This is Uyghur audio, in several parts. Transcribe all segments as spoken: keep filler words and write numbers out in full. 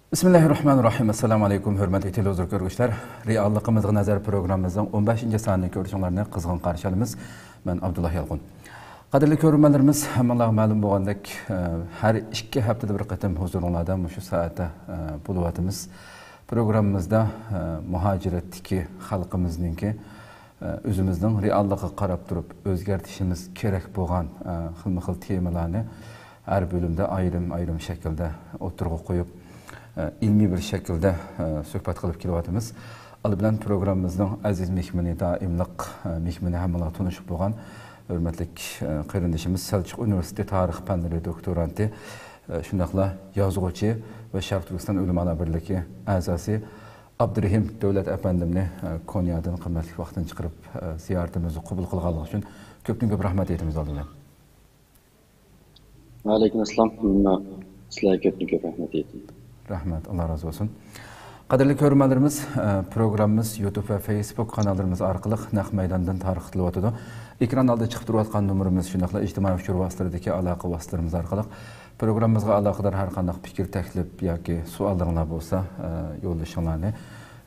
بىسمىللاھىررەھمانىررەھىم. ئەسسالامۇئەلەيكۇم، ھۆرمەتلىك تېلېۋىزور كۆرگۈچىلەر. رېئاللىقىمىزغا نەزەر پروگراممىمىزنىڭ ئون بەشىنچى سانىنى كۆرۈشۈڭلارنى قىزغىن قارشى ئالىمىز. مەن ئابدۇللا يالقۇن. قەدىرلىك كۆرۈرمەنلىرىمىز، ھەممىڭلارغا مەلۇم بولغاندەك، ئە، ھەر ئىككى ھەپتىدە بىر قېتىم ھۇزۇرۇڭلاردا مۇشۇ سائەتتە، ئە، بولۇۋاتىمىز. پروگراممىمىزدا، ئە، مۇھاجىرەتتىكى خەلقىمىزنىڭكى، ئە، ئۆزىمىزنىڭ رېئاللىقىغا قاراپ تۇرۇپ ئۆزگەرتىشىمىز كېرەك بولغان، ئە، خىلمۇ خىل تېمىلارنى ھەر بۆلۈمدە ئايرىم-ئايرىم شەكىلدە ئوتتۇرىغا قويۇپ، ئە، ئىلمىي بىر شەكىلدە، ئە، سۆھبەت قىلىپ كېلىۋاتىمىز. ئالدى بىلەن پروگراممىمىزنىڭ ئەزىز مېھمىنى، دائىملىق، ئە، مېھمىنى، ھەممىڭلار تونۇشۇپ بولغان ھۆرمەتلىك، ئە، قېرىندىشىمىز، سەلچۇق ئۇنىۋېرسىتېتى تارىخ پەنلىرى دوكتورانتى، ئە، شۇنداقلا يازغۇچى ۋە شەرقىي تۈركىستان ئۆلىمالار بىرلىكى ئەزاسى ئابدۇرېھىم دۆلەت ئەپەندىمنى، ئە، كونيادىن قىممەتلىك ۋاقتىنى چىقىرىپ، ئە، زىيارىتىمىزنى قوبۇل قىلغانلىقى ئۈچۈن كۆپتىن كۆپ رەھمەت ئېيتىمىز ئالدى بىلەن. ۋەئەلەيكۇم ئەسسالام. مەن سىلەرگە كۆپتىن كۆپ رەھمەت ئېيتىمەن. رەھمەت، ئاللا رازى بولسۇن. قەدىرلىك كۆرۈرمەنلىرىمىز، ئە، پروگراممىمىز يۇتۇب ۋە فېيسبۇك قاناللىرىمىز ئارقىلىق نەق مەيداندىن تارقىتىلىۋاتىدۇ. ئېكران ئالدىدا چىقىپ تۇرۇۋاتقان نومۇرىمىز، شۇنداقلا ئىجتىمائىي ئۇچۇر ۋاسىتىلىرىدىكى ئالاقە ۋاسىتىلىرىمىز ئارقىلىق پروگراممىمىزغا ئالاقىدار ھەر قانداق پىكىر، تەكلىپ ياكى سوئاللىرىڭلار بولسا، ئە، يوللىشىڭلارنى،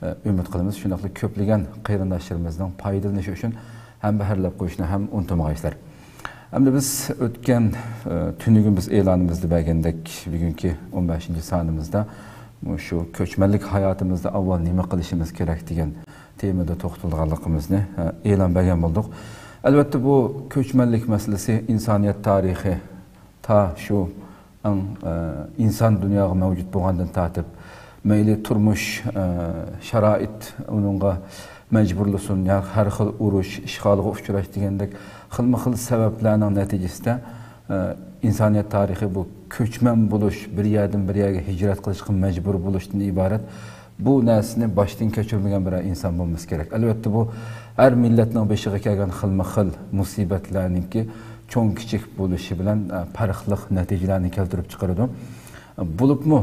ئە، ئۈمىد قىلىمىز. شۇنداقلا كۆپلىگەن قېرىنداشلىرىمىزنىڭ پايدىلىنىشى ئۈچۈن ھەمبەھىرلەپ قويۇشنى ھەم ئۇنتۇمىغايسىلەر. ئەمدى بىز ئۆتكەن، ئە، تۈنۈگۈن بىز ئېلانىمىزدا بەرگەندەك، بۈگۈنكى ئون بەشىنچى سانىمىزدا مۇشۇ كۆچمەنلىك ھاياتىمىزدا ئاۋۋال نېمە قىلىشىمىز كېرەك دېگەن تېمىدا توختالغانلىقىمىزنى، ئە، ئېلان بەرگەن بولدۇق. ئەلۋەتتە، بۇ كۆچمەنلىك مەسىلىسى ئىنسانىيەت تارىخى تا شۇ ئەڭ، ئە، ئىنسان دۇنياغا مەۋجۇت بولغاندىن تارتىپ، مەيلى تۇرمۇش، ئە، شارائىت ئۇنىڭغا مەجبۇرلىسۇن، يا ھەر خىل ئۇرۇش، ئىشغالغا ئۇچراش دېگەندەك خىلمۇ خىل سەۋەبلەرنىڭ نەتىجىسىدە، ئە، ئىنسانىيەت تارىخى بۇ كۆچمەن بولۇش، بىر يەردىن بىر يەرگە ھىجرەت قىلىشقا مەجبۇر بولۇشتىن ئىبارەت. بۇ نەرسىنى باشتىن كەچۈرمىگەن بىرەر ئىنسان بولمىسا كېرەك. ئەلۋەتتە، بۇ ھەر مىللەتنىڭ بېشىغا كەلگەن خىلمۇ خىل مۇسىبەتلەرنىڭكى چوڭ كىچىك بولۇشى بىلەن، ئە، پەرقلىق نەتىجىلەرنى كەلتۈرۈپ چىقىرىدۇ. بولۇپمۇ،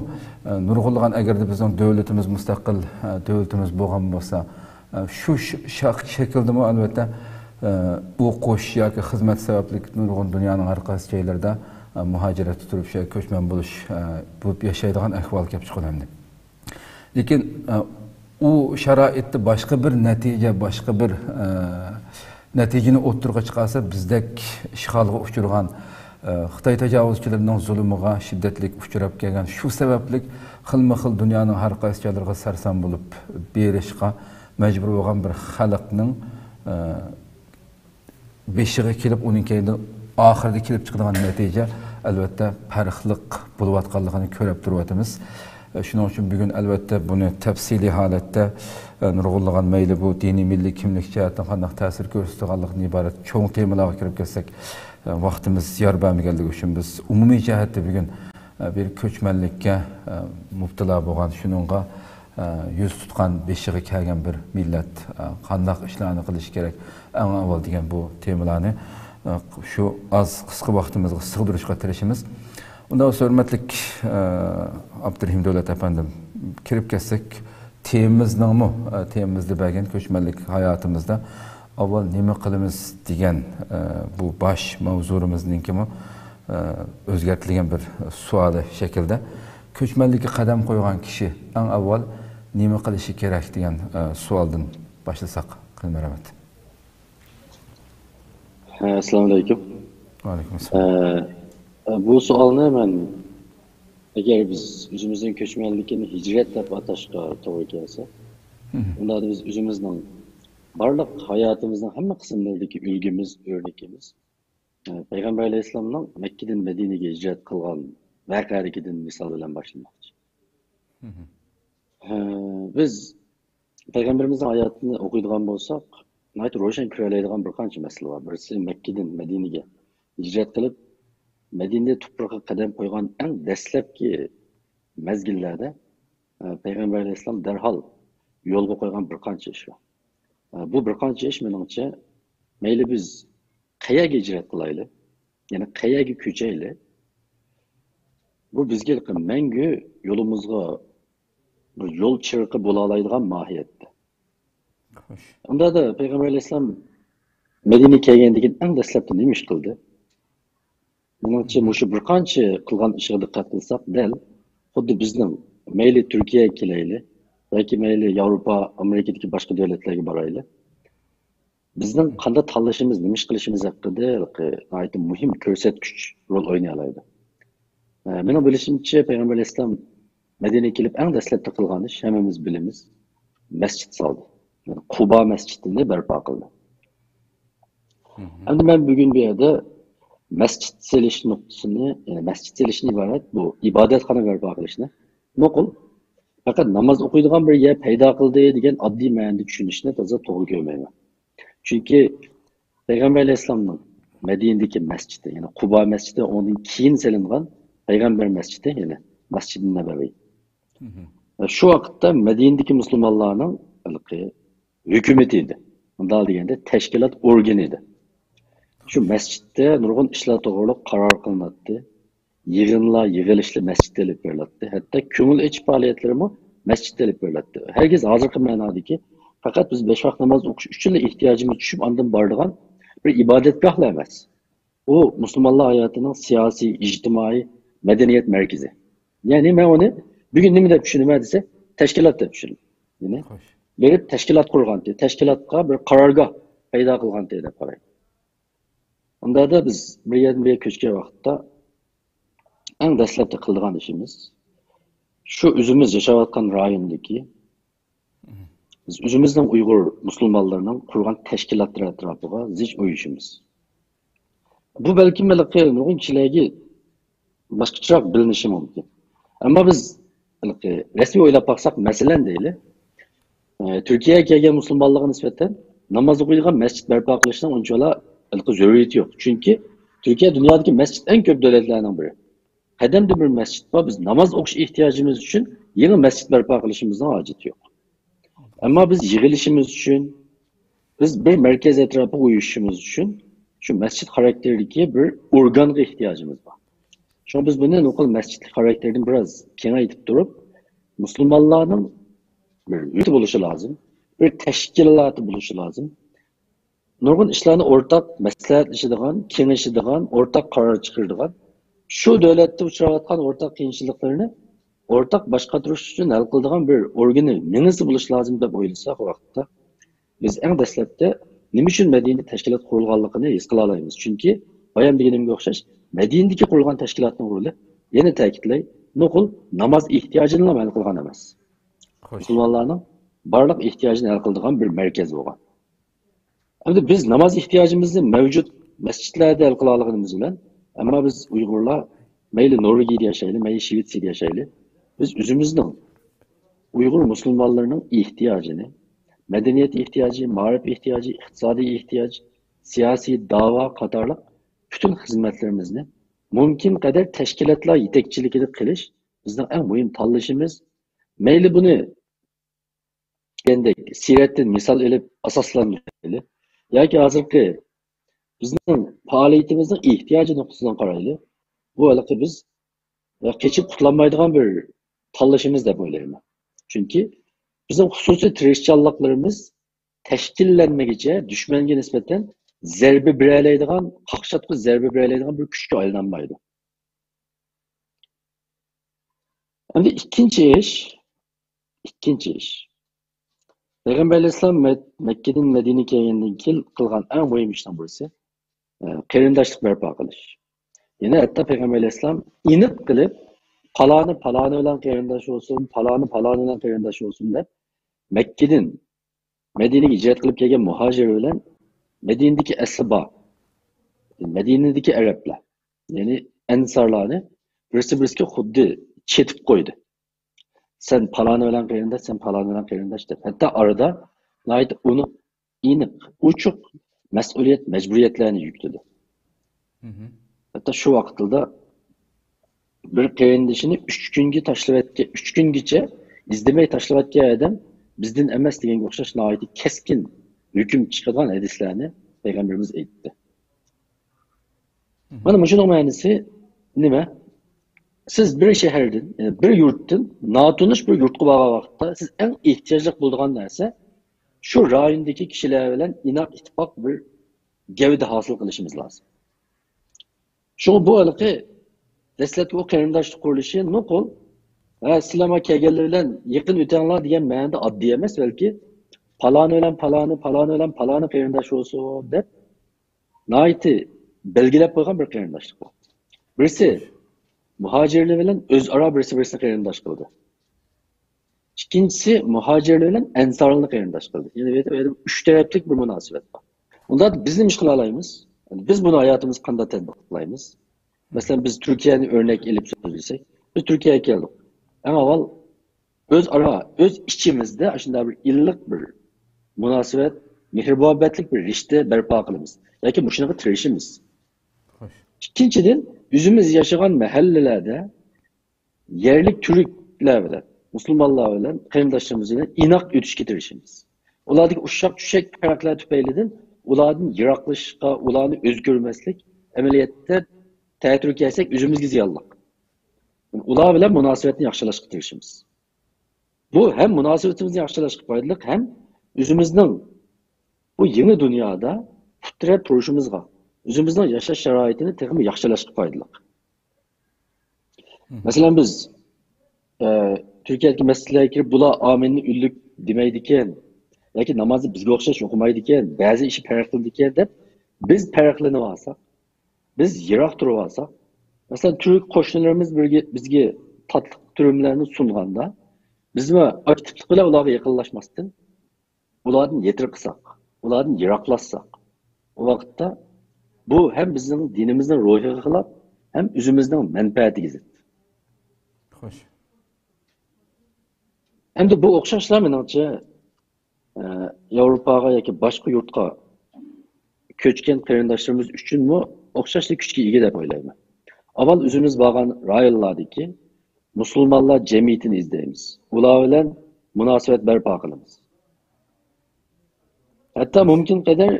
ئە، نۇرغۇنلىغان، ئەگەردە بىزنىڭ دۆلىتىمىز مۇستەقىل، ئە، دۆلىتىمىز بولغان بولسا، ئە، شۇ ش-، شا-، شەكىلدىمۇ، ئەلۋەتتە، ئە، ئوقۇش ياكى خىزمەت سەۋەبلىك نۇرغۇن دۇنيانىڭ ھەر قايسى جايلىرىدا، ئە، مۇھاجىرەتتە تۇرۇپ، شۇ كۆچمەن بولۇش، ئە، بولۇپ ياشايدىغان ئەھۋال كەپ چىقىدۇ ئەمدى. لېكىن، ئە، ئۇ شارائىتتا باشقا بىر نەتىجە، باشقا بىر، ئە، نەتىجىنى ئوتتۇرىغا چىقارسا، بىزدەك ئىشغالغا ئۇچرىغان، ئە، خىتاي تاجاۋۇزچىلىرىنىڭ زۇلۇمىغا شىددەتلىك ئۇچراپ كەلگەن، شۇ سەۋەبلىك خىلمۇ خىل دۇنيانىڭ ھەر قايسى جايلىرىغا سەرسان بولۇپ بېرىشقا مەجبۇر بولغان بىر خەلقنىڭ، ئە، بېشىغا كېلىپ، ئۇنىڭ كەينىدىن ئاخىرىدا كېلىپ چىقىدىغان نەتىجە، ئەلۋەتتە، پەرقلىق بولۇۋاتقانلىقىنى كۆرۈپ تۇرۇۋاتىمىز. شۇنىڭ ئۈچۈن بۈگۈن، ئەلۋەتتە، بۇنى تەپسىلىي ھالەتتە، نۇرغۇنلىغان مەيلى بۇ دىنىي، مىللىي كىملىك جەھەتتىن قانداق تەسىر كۆرسىتىدىغانلىقىدىن ئىبارەت چوڭ تېمىلارغا كىرىپ كەتسەك، ۋاقتىمىز يار بەرمىگەنلىكى ئۈچۈن بىز ئومۇمىي جەھەتتە بۈگۈن بىر كۆچمەنلىككە مۇپتىلا بولغان، شۇنىڭغا يۈز تۇتقان، بېشىغا كەلگەن بىر مىللەت قانداق ئىشلارنى قىلىشى كېرەك، ئەڭ ئاۋۋال دېگەن بۇ تېمىلارنى شۇ ئاز، قىسقا ۋاقتىمىزغا سىغدۇرۇشقا تىرىشىمىز. ئۇنداق بولسا، ھۆرمەتلىك ئابدۇرېھىم دۆلەت ئەپەندىم، كىرىپ كەتسەك، تېمىمىزنىڭمۇ، تېمىمىزدا بەرگەن كۆچمەنلىك ھاياتىمىزدا ئاۋۋال نېمە قىلىمىز دېگەن، ئە، بۇ باش ماۋزۇيىمىزنىڭكىمۇ، ئە، ئۆزگەرتىلگەن بىر سوئالى شەكلىدە، كۆچمەنلىككە قەدەم قويغان كىشى ئەڭ ئاۋۋال نېمە قىلىشى كېرەك دېگەن، ئە، سوئالدىن باشلىساق، قىلماي رەھمەت. ھە، ئەسسالامۇئەلەيكۇم. ۋەئەلەيكۇم ئەسسالام. ئە، بۇ سوئالنى مەن، ئەگەر بىز ئۆزىمىزنىڭ كۆچمەنلىكىنى ھىجرەت دەپ ئاتاشقا توغرا كەلسە، مم. ئۇنداقتا بىز ئۆزىمىزنىڭ بارلىق ھاياتىمىزنىڭ ھەممە قىسىملىرىدىكى ئۈلگىمىز، ئۆرنىكىمىز، ئە، پەيغەمبەر ئەلەيھىسسالامنىڭ مەككىدىن مەدىنىگە ھىجرەت قىلغان ۋەقەدىكىدىن مىسال بىلەن باشلىماقچى. مم. ئە، بىز پەيغەمبىرىمىزنىڭ ھاياتىنى ئوقۇيدىغان بولساق، ناھايىتى روشەن كۆرەلەيدىغان بىر قانچە مەسىلە بار. بىرسى، مەككىدىن مەدىنىگە ھىجرەت قىلىپ، مەدىنە تۇپرىقىغا قەدەم قويغان ئەڭ دەسلەپكى مەزگىللەردە، ئە، پەيغەمبەر ئەلەيھىسسالام دەرھال يولغا قويغان بىر قانچە ئىش بار. ئە، بۇ بىر قانچە ئىش، مېنىڭچە، مەيلى بىز قەيەرگە ھىجرەت قىلايلى، يەنى قەيەرگە كۆچەيلى، بۇ بىزگە مەڭگۈ يولىمىزغا بىر يول چىرىغى بولالايدىغان ماھىيەتتە. خوش. ئۇنداقتا پەيغەمبەر ئەلەيھىسسالام مەدىنىگە كەلگەندىن كېيىن ئەڭ دەسلەپتە نېمە ئىش قىلدى؟ مېنىڭچە، مۇشۇ بىر قانچە قىلغان ئىشىغا دىققەت قىلساق، دەل خۇددى بىزنىڭ مەيلى تۈركىيەگە كېلەيلى ياكى مەيلى ياۋروپا، ئامېرىكىدىكى باشقا دۆلەتلەرگە بارايلى، بىزنىڭ قانداق تاللىشىمىز، نېمە ئىش قىلىشىمىز ھەققىدە ناھايىتى مۇھىم كۆرسەتكۈچ رول ئوينىيالايدۇ. ئە، مېنىڭ بىلىشىمچە، پەيغەمبەر ئەلەيھىسسالام مەدىنىگە كېلىپ ئەڭ دەسلەپتە قىلغان ئىش، ھەممىمىز بىلىمىز، مەسچىت سالدى. يەنى قۇبا مەسچىتىنى بەرپا قىلدى. ئەمدى مەن بۈگۈن بۇ يەردە مەسچىت سېلىش نۇقتىسىنى، يەنى مەسچىت سېلىشتىن ئىبارەت بۇ ئىبادەتخانا بەرپا قىلىشنى نوقۇل پەقەت ناماز ئوقۇيدىغان بىر يەر پەيدا قىلدى دېگەن ئاددىي مەنىدە چۈشىنىشنى تازا توغرا كۆرمەيمەن. چۈنكى پەيغەمبەر ئەلەيھىسسالامنىڭ مەدىنىدىكى مەسچىتى، يەنى قۇبا مەسچىتى، ئۇنىڭدىن كېيىن سېلىنغان پەيغەمبەر مەسچىتى، يەنى مەسچىدى نەبەۋىي. شۇ ۋاقىتتا مەدىنىدىكى مۇسۇلمانلارنىڭ ھېلىقى ھۆكۈمىتى ئىدى. مۇنداق دېگەندە، تەشكىلات ئورگىنى ئىدى. شۇ مەسچىتتە نۇرغۇن ئىشلار توغرۇلۇق قارار قىلىناتتى. يىغىنلار، يىغىلىشلار مەسچىتتە ئېلىپ بېرىلاتتى. ھەتتا كۆڭۈل ئېچىش پائالىيەتلىرىمۇ مەسچىتتە ئېلىپ بېرىلاتتى. ھەرگىز ھازىرقى مەنادىكى پەقەت بىز بەش ۋاق ناماز ئوقۇش ئۈچۈنلا ئېھتىياجىمىز چۈشۈپ، ئاندىن بارىدىغان بىر ئىبادەتگاھلا ئەمەس. ئۇ مۇسۇلمانلار ھاياتىنىڭ سىياسىي، ئىجتىمائىي، مەدەنىيەت مەركىزى. يەنى مەن ئۇنى بۈگۈن نېمە دەپ چۈشىنىمەن دېسە، تەشكىلات دەپ چۈشىنىمەن. يەنى بېرىپ تەشكىلات قۇرغانتى، تەشكىلاتقا بىر قارارگاھ پەيدا قىلغانتى دەپ قارايمەن. ئۇنداقتا بىز بىر يەردىن بىر يەرگە كۆچكەن ۋاقىتتا ئەڭ دەسلەپتە قىلىدىغان ئىشىمىز، شۇ ئۆزىمىز ياشاۋاتقان رايوندىكى، بىز ئۆزىمىزنىڭ ئۇيغۇر مۇسۇلمانلىرىنىڭ قۇرغان تەشكىلاتلىرى ئەتراپىغا زىچ ئۇيۇشىمىز. بۇ بەلكىم ھېلىقى نۇرغۇن كىشىلەرگە باشقىچىراق بىلىنىشى مۇمكىن. ئەمما بىز ھېلىقى رەسمىي ئويلاپ باقساق، مەسىلەن دەيلى، ئە، تۈركىيەگە كەلگەن مۇسۇلمانلارغا نىسبەتەن ناماز ئوقۇيدىغان مەسچىت بەرپا قىلىشنىڭ ئۇنچىۋالا ھېلىقى زۆرۈرىيىتى يوق. چۈنكى تۈركىيە دۇنيادىكى مەسچىت ئەڭ كۆپ دۆلەتلەرنىڭ بىرى. قەدەمدە بىر مەسچىت بار، بىز ناماز ئوقۇش ئېھتىياجىمىز ئۈچۈن يېڭى مەسچىت بەرپا قىلىشىمىزنىڭ ھاجىتى يوق. ئەمما بىز يىغىلىشىمىز ئۈچۈن، بىز بىر مەركەز ئەتراپىغا ئۇيۇشۇشىمىز ئۈچۈن شۇ مەسچىت خاراكتېرىدىكى بىر ئورگانغا ئېھتىياجىمىز بار. شۇڭا بىز بۇنى نوقۇل مەسچىتلىك خاراكتېردىن بىراز كېڭەيتىپ تۇرۇپ، مۇسۇلمانلارنىڭ بىر ھۆكۈمىتى بولۇشى لازىم، بىر تەشكىلاتى بولۇشى لازىم. نۇرغۇن ئىشلارنى ئورتاق مەسلىھەتلىشىدىغان، كېڭىشىدىغان، ئورتاق قارار چىقىرىدىغان، شۇ دۆلەتتە ئۇچراۋاتقان ئورتاق قىيىنچىلىقلىرىنى ئورتاق باش قاتۇرۇش ئۈچۈن ھەل قىلىدىغان بىر ئورگىنى، مېڭىسى بولۇشى لازىم دەپ ئويلىساق، ئۇ ۋاقىتتا بىز ئەڭ دەسلەپتە نېمە ئۈچۈن مەدىنىدە تەشكىلات قۇرۇلغانلىقىنى ھېس قىلالايمىز. چۈنكى بايام دېگىنىمگە ئوخشاش، مەدىنىدىكى قۇرۇلغان تەشكىلاتنىڭ رولى، يەنە تەكىتلەي، نوقۇل ناماز ئېھتىياجىنىلا ھەل قىلغان ئەمەس. مۇسۇلمانلارنىڭ بارلىق ئېھتىياجىنى ھەل قىلىدىغان بىر مەركەز بولغان. ئەمدى بىز ناماز ئېھتىياجىمىزنى مەۋجۇت مەسچىتلەردە ھەل قىلالىغىنىمىز بىلەن، ئەمما بىز ئۇيغۇرلار مەيلى نورۋېگىيەدە ياشايلى، مەيلى شىۋېتسىيەدە ياشايلى، بىز ئۆزىمىزنىڭ ئۇيغۇر مۇسۇلمانلىرىنىڭ ئېھتىياجىنى، مەدەنىيەت ئېھتىياجى، مائارىپ ئېھتىياجى، ئىقتىسادىي ئېھتىياج، سىياسىي داۋا قاتارلىق پۈتۈن خىزمەتلىرىمىزنى مۇمكىن قەدەر تەشكىلاتلار يېتەكچىلىكىدە قىلىش بىزنىڭ ئەڭ مۇھىم تاللىشىمىز. مەيلى بۇنى دېگەندەك سىرەتتىن مىسال ئېلىپ ئاساسلاندۇرۇۋېلىلى ياكى ھازىرقى بىزنىڭ پائالىيىتىمىزنىڭ ئېھتىياجى نۇقتىسىدىن قارايلى. بۇ ھېلىقى بىز قېچىپ قۇتۇلالمايدىغان بىر تاللىشىمىز دەپ ئويلايمەن. چۈنكى بىزنىڭ خۇسۇسىي تىرىشچانلىقلىرىمىز تەشكىللەنمىگىچە دۈشمەنگە نىسبەتەن زەربە بېرەلەيدىغان، قاقشاتقۇچ زەربە بېرەلەيدىغان بىر كۈچكە ئايلانمايدۇ. ئەمدى ئىككىنچى ئىش، ئىككىنچى ئىش. پەيغەمبەر ئەلەيھىسسالام مەك-، مەككىدىن مەدىنىگە كەلگەندىن كېيىن قىلغان ئەڭ مۇھىم ئىشنىڭ بىرسى، ئە، قېرىنداشلىق بەرپا قىلىش. يەنى ھەتتا پەيغەمبەر ئەلەيھىسسالام ئېنىق قىلىپ، پالانى پالانى بىلەن قېرىنداش بولسۇن، پالانى پالانى بىلەن قېرىنداش بولسۇن دەپ، مەككىدىن مەدىنىگە ھىجرەت قىلىپ كەلگەن مۇھاجىر بىلەن مەدىنىدىكى ئەسلى بار، مەدىنىدىكى ئەرەبلەر، يەنى ئەنسارلارنى بىرسى بىرسىگە خۇددى چېتىپ قويدى. سەن پالانى بىلەن قېرىنداش، سەن پالانى بىلەن قېرىنداش دەپ. ھەتتا ئارىدا ناھايىتى ئۇنۇق، ئېنىق، ئوچۇق مەسئۇلىيەت، مەجبۇرىيەتلەرنى يۈكلىدى. ھەتتا شۇ ۋاقىتلىدا بىر قېرىندىشىنى ئۈچ كۈنگە تاشلىۋەتكەن، ئۈچ كۈنگىچە ئىزدىمەي تاشلىۋەتكەن ئادەم بىزدىن ئەمەس دېگەنگە ئوخشاش ناھايىتى كەسكىن ھۆكۈم چىقىدىغان ھەدىسلەرنى پەيغەمبىرىمىز ئېيتتى. مانا مۇشۇنىڭ مەنىسى نېمە؟ سىز بىر شەھەردىن، يەنى بىر يۇرتتىن ناتونۇش بىر يۇرتقا بارغان ۋاقىتتا سىز ئەڭ ئېھتىياجلىق بولىدىغان نەرسە شۇ رايوندىكى كىشىلەر بىلەن ئىناق ئىتتىپاق بىر گەۋدە ھاسىل قىلىشىمىز لازىم. شۇڭا بۇ ھېلىقى دەسلەپكى ئۇ قېرىنداشلىق قۇرۇلۇشى نوقۇل ھە، سىلەرمۇ كەلگەنلەر بىلەن يېقىن ئۆتەڭلار دېگەن مەنىدە ئاددىي ئەمەس، بەلكى پالانى بىلەن پالانى، پالانى بىلەن پالانى قېرىنداش بولسۇن دەپ ناھايىتى بەلگىلەپ قويغان بىر قېرىنداشلىق بۇ. بىرسى مۇھاجىرلار بىلەن ئۆزئارا بىرسى بىرسىنى قېرىنداش قىلدى. ئىككىنچىسى مۇھاجىرلار بىلەن ئەنسارلارنى قېرىنداش قىلدى. يەنى بۇ يەردە ئۈچ تەرەپلىك بىر مۇناسىۋەت بار. ئۇندا بىز نېمە ئىش قىلالايمىز؟ يەنى بىز بۇنى ھاياتىمىزغا قانداق تەتبىقلايمىز؟ مەسىلەن، بىز تۈركىيەنى ئۆرنەك ئېلىپ سۆزلىسەك، بىز تۈركىيەگە كەلدۇق. ئەڭ ئاۋۋال ئۆزئارا، ئۆز ئىچىمىزدە شۇنداق بىر ئىللىق بىر مۇناسىۋەت، مېھىر-مۇھەببەتلىك بىر رىشتە بەرپا قىلىمىز. ياكى مۇشۇنىڭغا تىرىشىمىز. خوش. ئىككىنچىدىن، ئۆزىمىز ياشىغان مەھەللىلەردە يەرلىك تۈركلەر بىلەن، مۇسۇلمانلار بىلەن، قېرىنداشلىرىمىز بىلەن ئىناق ئۆتۈشكە تىرىشىمىز. ئۇلاردىكى ئۇششاق-چۈششەك پەرقلەر تۈپەيلىدىن ئۇلاردىن يىراقلىشىشقا، ئۇلارنى ئۆزگەرمەسلىك، ئەمەلىيەتتە تەتۈر كەلسەك ئۆزىمىزگە زىيانلىق. ئۇلار بىلەن مۇناسىۋەتنى ياخشىلاشقا تىرىشىمىز. بۇ ھەم مۇناسىۋىتىمىزنى ياخشىلاشقا پايدىلىق، ھەم ئۆزىمىزنىڭ بۇ يېڭى دۇنيادا پۇت تىرەپ تۇرۇشىمىزغا، ئۆزىمىزنىڭ ياشاش شارائىتىنى تېخىمۇ ياخشىلاشقا پايدىلىق. مەسىلەن، بىز ئە، تۈركىيەدىكى مەسچىتلەرگە كىرىپ، بۇلار ئامىننى ئۈنلۈك دېمەيدىكەن ياكى نامازنى بىزگە ئوخشاش ئوقۇمايدىكەن، بەزى ئىشى پەرق قىلىدىكەن دەپ بىز پەرقلىنىۋالساق، بىز يىراق تۇرۇۋالساق، مەسىلەن، تۈرك قوشنىلىرىمىز بىرگە، بىزگە تاتلىق تۈرۈملەرنى سۇنغاندا، بىزمۇ ئاكتىپلىق بىلەن ئۇلارغا يېقىنلاشماستىن، ئۇلاردىن يېتىرقىساق، ئۇلاردىن يىراقلاشساق، ئۇ ۋاقىتتا بۇ ھەم بىزنىڭ دىنىمىزنىڭ روھىغا خىلاپ، ھەم ئۆزىمىزنىڭ مەنپەئەتىگە زىت. خوش. ئەمدى بۇ ئوخشاشلا مېنىڭچە، ئە، ياۋروپاغا ياكى باشقا يۇرتقا كۆچكەن قېرىنداشلىرىمىز ئۈچۈنمۇ ئوخشاشلا كۈچكە ئىگە دەپ ئويلايمەن. ئاۋۋال ئۆزىمىز بارغان رايونلاردىكى مۇسۇلمانلار جەمئىيىتىنى ئىزدەيمىز. ئۇلار بىلەن مۇناسىۋەت بەرپا قىلىمىز. ھەتتا مۇمكىن قەدەر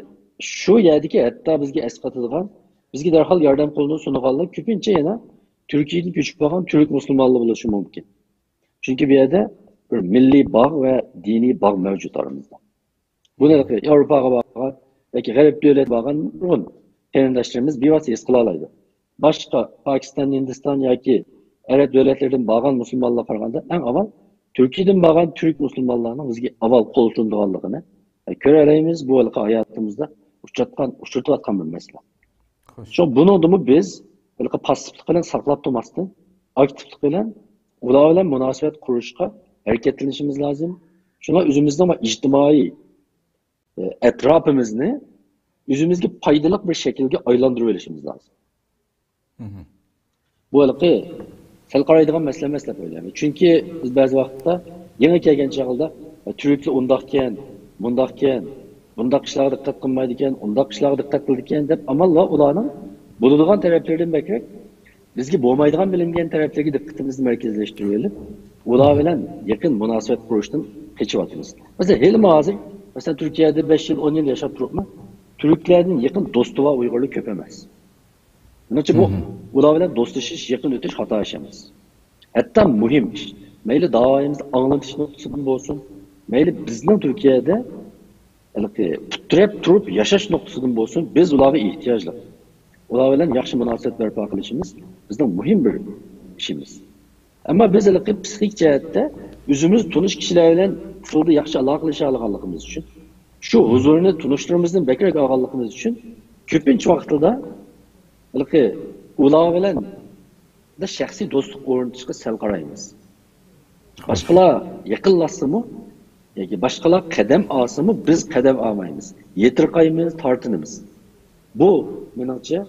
شۇ يەردىكى ھەتتا بىزگە ئەسقاتىدىغان، بىزگە دەرھال ياردەم قولىنى سۇنىدىغانلار كۆپىنچە يەنە تۈركىيەدىن كۆچۈپ بارغان تۈرك مۇسۇلمانلىرى بولۇشى مۇمكىن. چۈنكى بۇ يەردە بىر مىللىي باغ ۋە دىنىي باغ مەۋجۇت ئارىمىزدا. بۇنى ياۋروپاغا بارغان ياكى غەرب دۆلەتكە بارغان نۇرغۇن قېرىنداشلىرىمىز بىۋاسىتە ھېس قىلالايدۇ. باشقا پاكىستان، ھىندىستان ياكى ئەرەب دۆلەتلىرىدىن بارغان مۇسۇلمانلارغا قارىغاندا، ئەڭ ئاۋۋال تۈركىيەدىن بارغان تۈرك مۇسۇلمانلارنىڭ بىزگە ئاۋۋال قول سۇنىدىغانلىقىنى، ئە، كۆرەلەيمىز. بۇ ھېلىقى ھاياتىمىزدا ئۇچراتقان، ئۇچرىتىۋاتقان بىر مەسىلە. خوش. شۇڭا بۇنىڭدىمۇ بىز ھېلىقى پاسسىپلىق بىلەن ساقلاپ تۇرماستىن، ئاكتىپلىق بىلەن ئۇلار بىلەن مۇناسىۋەت قۇرۇشقا ھەرىكەتلىنىشىمىز لازىم. شۇڭا ئۆزىمىزنىڭ ئىجتىمائىي، ئە، ئەتراپىمىزنى ئۆزىمىزگە پايدىلىق بىر شەكىلگە ئايلاندۇرۇۋېلىشىمىز لازىم. بۇ ھېلىقى سەل قارايدىغان مەسىلە ئەمەس دەپ ئويلايمەن. چۈنكى بىز بەزى ۋاقىتتا يېڭى كەلگەن چاغدا، «تۈركلەر ئۇنداقكەن، مۇنداقكەن، بۇنداق ئىشلارغا دىققەت قىلمايدىكەن، ئۇنداق ئىشلارغا دىققەت قىلىدىكەن» دەپ، ئامال ۋە ئۇلارنىڭ بولىدىغان تەرەپلىرىدىن بەكرەك بىزگە بولمايدىغان بىلىنگەن تەرەپلىرىگە دىققىتىمىزنى مەركەزلەشتۈرۈۋېلىپ، ئۇلار بىلەن يېقىن مۇناسىۋەت قۇرۇشتىن قېچىۋاتىمىز. مەسىلەن، ھېلىمۇ ھازىر، مەسىلەن، تۈركىيەدە بەش يىل، ئون يىل ياشاپ تۇرۇپمۇ، تۈركلەردىن يېقىن دوستى بار ئۇيغۇرلار كۆپ ئەمەس. مېنىڭچە بۇ ئۇلار بىلەن دوستلىشىش، يېقىن ئۆتۈش خاتا ئىش ئەمەس. ھەتتا مۇھىم ئىش. مەيلى داۋايىمىزنى ئاڭلىتىش نۇقتىسىدىن بولسۇن، مەيلى بىزنىڭ تۈركىيەدە ھېلىقى پۇت تىرەپ تۇرۇپ ياشاش نۇقتىسىدىن بولسۇن، بىز ئۇلارغا ئېھتىياجلىق. ئۇلار بىلەن ياخشى مۇناسىۋەت بەرپا قىلىشىمىز بىزنىڭ مۇھىم بىر ئىشىمىز. ئەمما بىز ھېلىقى پسىخىك جەھەتتە ئۆزىمىز تونۇش كىشىلەر بىلەن ئۇسۇلدا ياخشى ئالاقىلىشالىغانلىقىمىز ئۈچۈن، شۇ ھۇزۇرنى تونۇشلىرىمىزدىن بەكرەك ئالغانلىقىمىز ئۈچۈن كۆپىنچە ۋاقتىدا ھېلىقى ئۇلار بىلەن شەخسىي دوستلۇق ئورنىتىشقا سەل قارايمىز. باشقىلار يېقىنلاشسىمۇ ياكى باشقىلار قەدەم ئالسىمۇ بىز قەدەم ئالمايمىز. يېتىرقايمىز، تارتىنىمىز. بۇ مېنىڭچە،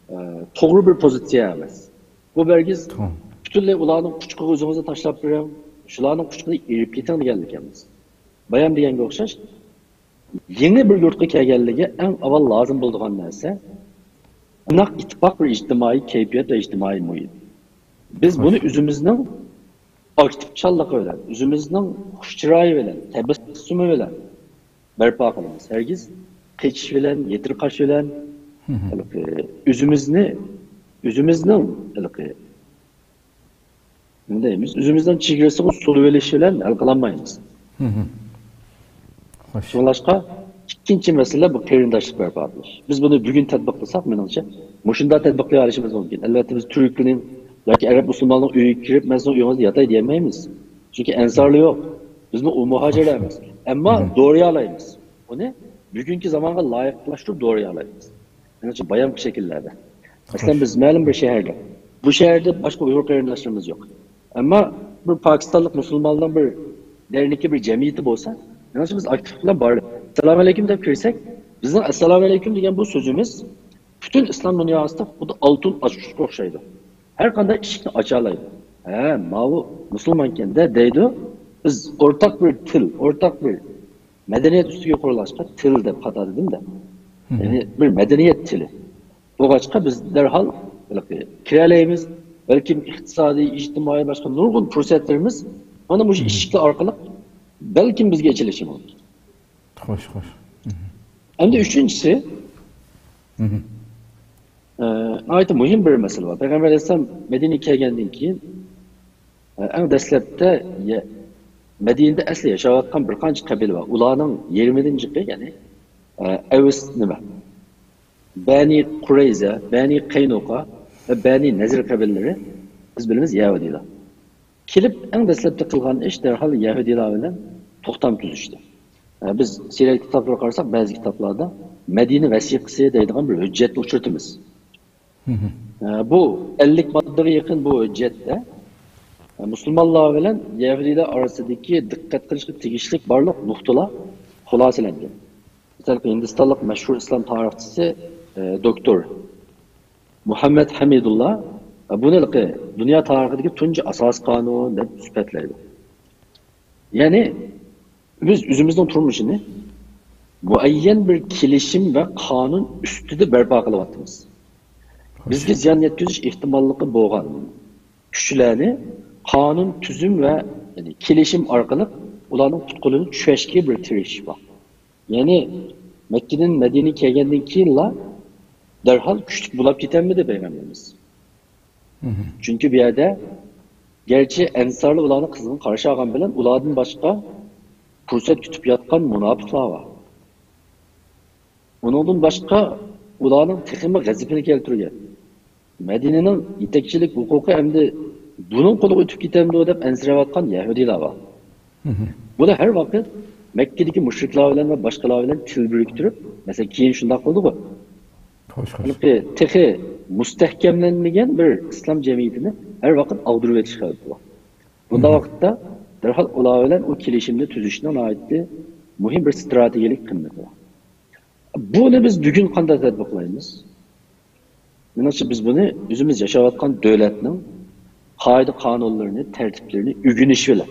ئە، توغرا بىر پوزىتسىيە ئەمەس. بۇ بەرگىز پۈتۈنلەي ئۇلارنىڭ قۇچىقىغا ئۆزىڭىزنى تاشلاپ بېرىڭ، شۇلارنىڭ قۇچىقىدا ئېرىپ كېتىڭ دېگەنلىك ئەمەس. بايام دېگەنگە ئوخشاش، يېڭى بىر يۇرتقا كەلگەنلىكى ئەڭ ئاۋۋال لازىم بولىدىغان نەرسە، ئىناق، ئىتتىپاق بىر ئىجتىمائىي كەيپىيات ۋە ئىجتىمائىي مۇھىت. بىز بۇنى ئۆزىمىزنىڭ ئاكتىپچانلىقى بىلەن، ئۆزىمىزنىڭ خۇش چىرايى بىلەن، تەبەسسۇمى بىلەن بەرپا قىلىمىز. ھەرگىز قېچىش بىلەن، يېتىرقاش بىلەن، ھېلىقى ئۆزىمىزنى، ئۆزىمىزنىڭ ھېلىقى نېمە دەيمىز؟ ئۆزىمىزنىڭ چېگرىسىغا سولىۋېلىش بىلەن ھەل قىلالمايمىز. خوش. شۇڭلاشقا ئىككىنچى مەسىلە بۇ قېرىنداشلىق بەرپا قىلىش. بىز بۇنى بۈگۈن تەتبىقلىساق، مېنىڭچە، مۇشۇنداق تەتبىقلىيالىشىمىز مۇمكىن. ئەلۋەتتە، بىز تۈركلەرنىڭ ياكى ئەرەب مۇسۇلماننىڭ ئۆيىگە كىرىپ، مەن سىزنىڭ ئۆيىڭىزدە ياتاي دېيەلمەيمىز. چۈنكى ئەنسارلار يوق. بىزمۇ ئۇ مۇھاجىرلار ئەمەس. ئەمما دورىيالايمىز. ئۇنى بۈگۈنكى زامانغا لايىقلاشتۇرۇپ دورىيالايمىز. مېنىڭچە بايامقى شەكىللەردە. مەسىلەن، بىز مەلۇم بىر شەھەردە. بۇ شەھەردە باشقا ئۇيغۇر قېرىنداشلىرىمىز يوق. ئەمما بىر پاكىستانلىق مۇسۇلماننىڭ بىر دەرنىكى، بىر جەمئىيىتى بولسا، مېنىڭچە بىز ئاكتىپلىق بىلەن بارلىق. ئەسسالامۇ ئەلەيكۇم دەپ كىرسەك، بىزنىڭ ئەسسالامۇ ئەلەيكۇم دېگەن بۇ سۆزىمىز پۈتۈن ئىسلام دۇنياسىدا خۇددى ئالتۇن ئاچقۇچقا ئوخشايدۇ. ھەر قانداق ئىشىكنى ئاچالايدۇ. ھە، ماۋۇ مۇسۇلمانكەن-دە دەيدۇ. بىز ئورتاق بىر تىل، ئورتاق بىر مەدەنىيەت ئۈستىگە قۇرۇلغاچقا، تىل دەپ خاتا دېدىم-دە. يەنى بىر مەدەنىيەت تىلى بولغاچقا، بىز دەرھال ھېلىقى كىرەلەيمىز. بەلكىم ئىقتىسادىي، ئىجتىمائىي، باشقا نۇرغۇن پۇرسەتلىرىمىز مانا مۇشۇ ئىشىكلەر ئارقىلىق بەلكىم بىزگە ئېچىلىشى مۇمكىن. خوش، خوش. ئەمدى ئۈچىنچىسى، ئە، ناھايىتى مۇھىم بىر مەسىلە بار. پەيغەمبەر ئەلەيھىسسالام مەدىنىگە كەلگەندىن كېيىن، ئە، ئەڭ دەسلەپتە يە-، مەدىنىدە ئەسلى ياشاۋاتقان بىر قانچە قەبىلە بار. ئۇلارنىڭ يېرىمىدىن جىقى، يەنى، ئە، ئەۋس نېمە؟ بەنى قۇرەيزە، بەنى قەينۇقا ۋە بەنى نەزىر قەبىلىلىرى، بىز بىلىمىز، يەھۇدىيلار. كېلىپ ئەڭ دەسلەپتە قىلغان ئىش دەرھال يەھۇدىيلار بىلەن توختام تۈزۈشتى. ئە، بىز سىيرەت كىتابلىرىغا قارىساق، بەزى كىتابلاردا مەدىنە ۋەسىقىسى دەيدىغان بىر ھۆججەتنى ئۇچرىتىمىز. ئە، بۇ ئەللىك ماددىغا يېقىن بۇ ھۆججەتتە، ئە، مۇسۇلمانلار بىلەن يەھۇدىيلار ئارىسىدىكى دىققەت قىلىشقا تېگىشلىك بارلىق نۇقتىلار خۇلاسىلەنگەن. مىسالغا، ھىندىستانلىق مەشھۇر ئىسلام تارىخچىسى، ئە، دوكتور مۇھەممەد ھەمىدۇللا، ئە، بۇنى ھېلىقى دۇنيا تارىخىدىكى تۇنجى ئاساسىي قانۇن دەپ سۈپەتلەيدۇ. يەنى بىز ئۆزىمىزنىڭ تۇرمۇشىنى مۇئەييەن بىر كېلىشىم ۋە قانۇن ئۈستىدە بەرپا قىلىۋاتىمىز. بىزگە زىيان يەتكۈزۈش ئېھتىماللىقى بولغان كۈچلەرنى قانۇن، تۈزۈم ۋە، يەنى، كېلىشىم ئارقىلىق ئۇلارنىڭ پۇت-قولىنى چۈشۈرۈشكە بىر تىرىشىش بار. يەنى مەككىدىن مەدىنىگە كەلگەندىن كېيىنلا دەرھال كۈچلۈك بولاپ كېتەلمىدى پەيغەمبىرىمىز. چۈنكى بۇ يەردە گەرچە ئەنسارلار ئۇلارنى قىزغىن قارشى ئالغان بىلەن، ئۇلاردىن باشقا پۇرسەت كۈتۈپ ياتقان مۇناپىقلار بار. ئۇنىڭدىن باشقا ئۇلارنىڭ تېخىمۇ غەزىپىنى كەلتۈرگەن، مەدىنىنىڭ يېتەكچىلىك ھوقۇقى ئەمدى بۇنىڭ قولىغا ئۆتۈپ كېتەمدۇ دەپ ئەنسىرەۋاتقان يەھۇدىيلار بار. بۇلار ھەر ۋاقىت مەككىدىكى مۇشرىكلار بىلەن ۋە باشقىلار بىلەن تىل بىرىكتۈرۈپ، مەسىلەن، كېيىن شۇنداق قىلدىغۇ. خوش، خوش. ھېلىقى تېخى مۇستەھكەملەنمىگەن بىر ئىسلام جەمئىيىتىنى ھەر ۋاقىت ئاغدۇرۇۋېتىش خەۋپى بار. بۇنداق ۋاقىتتا دەرھال ئۇلار بىلەن ئۇ كېلىشىمنى تۈزۈشنىڭ ناھايىتى مۇھىم بىر ستراتېگىيەلىك قىممىتى بار. بۇنى بىز بۈگۈن قانداق تەتبىقلايمىز؟ مېنىڭچە، بىز بۇنى ئۆزىمىز ياشاۋاتقان دۆلەتنىڭ قائىدە-قانۇنلىرىنى، تەرتىپلىرىنى ئۆگىنىش بىلەن،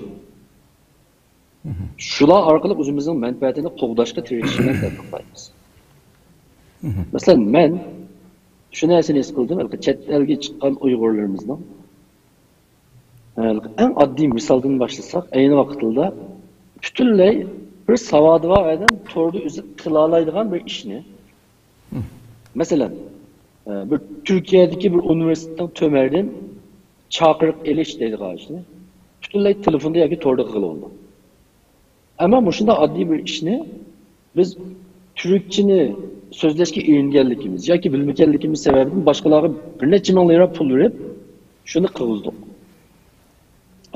شۇلار ئارقىلىق ئۆزىمىزنىڭ مەنپەئەتىنى قوغداشقا تىرىشىش بىلەن تەتبىقلايمىز. مەسىلەن، مەن شۇ نەرسىنى ھېس قىلدىم، چەت ئەلگە چىققان ئۇيغۇرلىرىمىزنىڭ، ئەڭ ئاددىي مىسالدىن باشلىساق، ئەينى ۋاقىتلىدا پۈتۈنلەي بىر ساۋاتى بار ئادەم توردا ئۆزى قىلالايدىغان بىر ئىشنى، مەسىلەن، بىر تۈركىيەدىكى بىر ئۇنىۋېرسىتېتنىڭ تۆمەردىن چاقىرىق ئېلىش دەيدىغان ئىشنى پۈتۈنلەي تېلېفوندا ياكى توردا قىلغىلى بولىدۇ. ئەمما مۇشۇنداق ئاددىي بىر ئىشنى بىز تۈركچىنى سۆزلەشكە ئېرىنگەنلىكىمىز ياكى بىلمىگەنلىكىمىز سەۋەبىدىن باشقىلارغا بىر نەچچە مىڭ لىرا پۇل بېرىپ شۇنى قىلغۇزدۇق.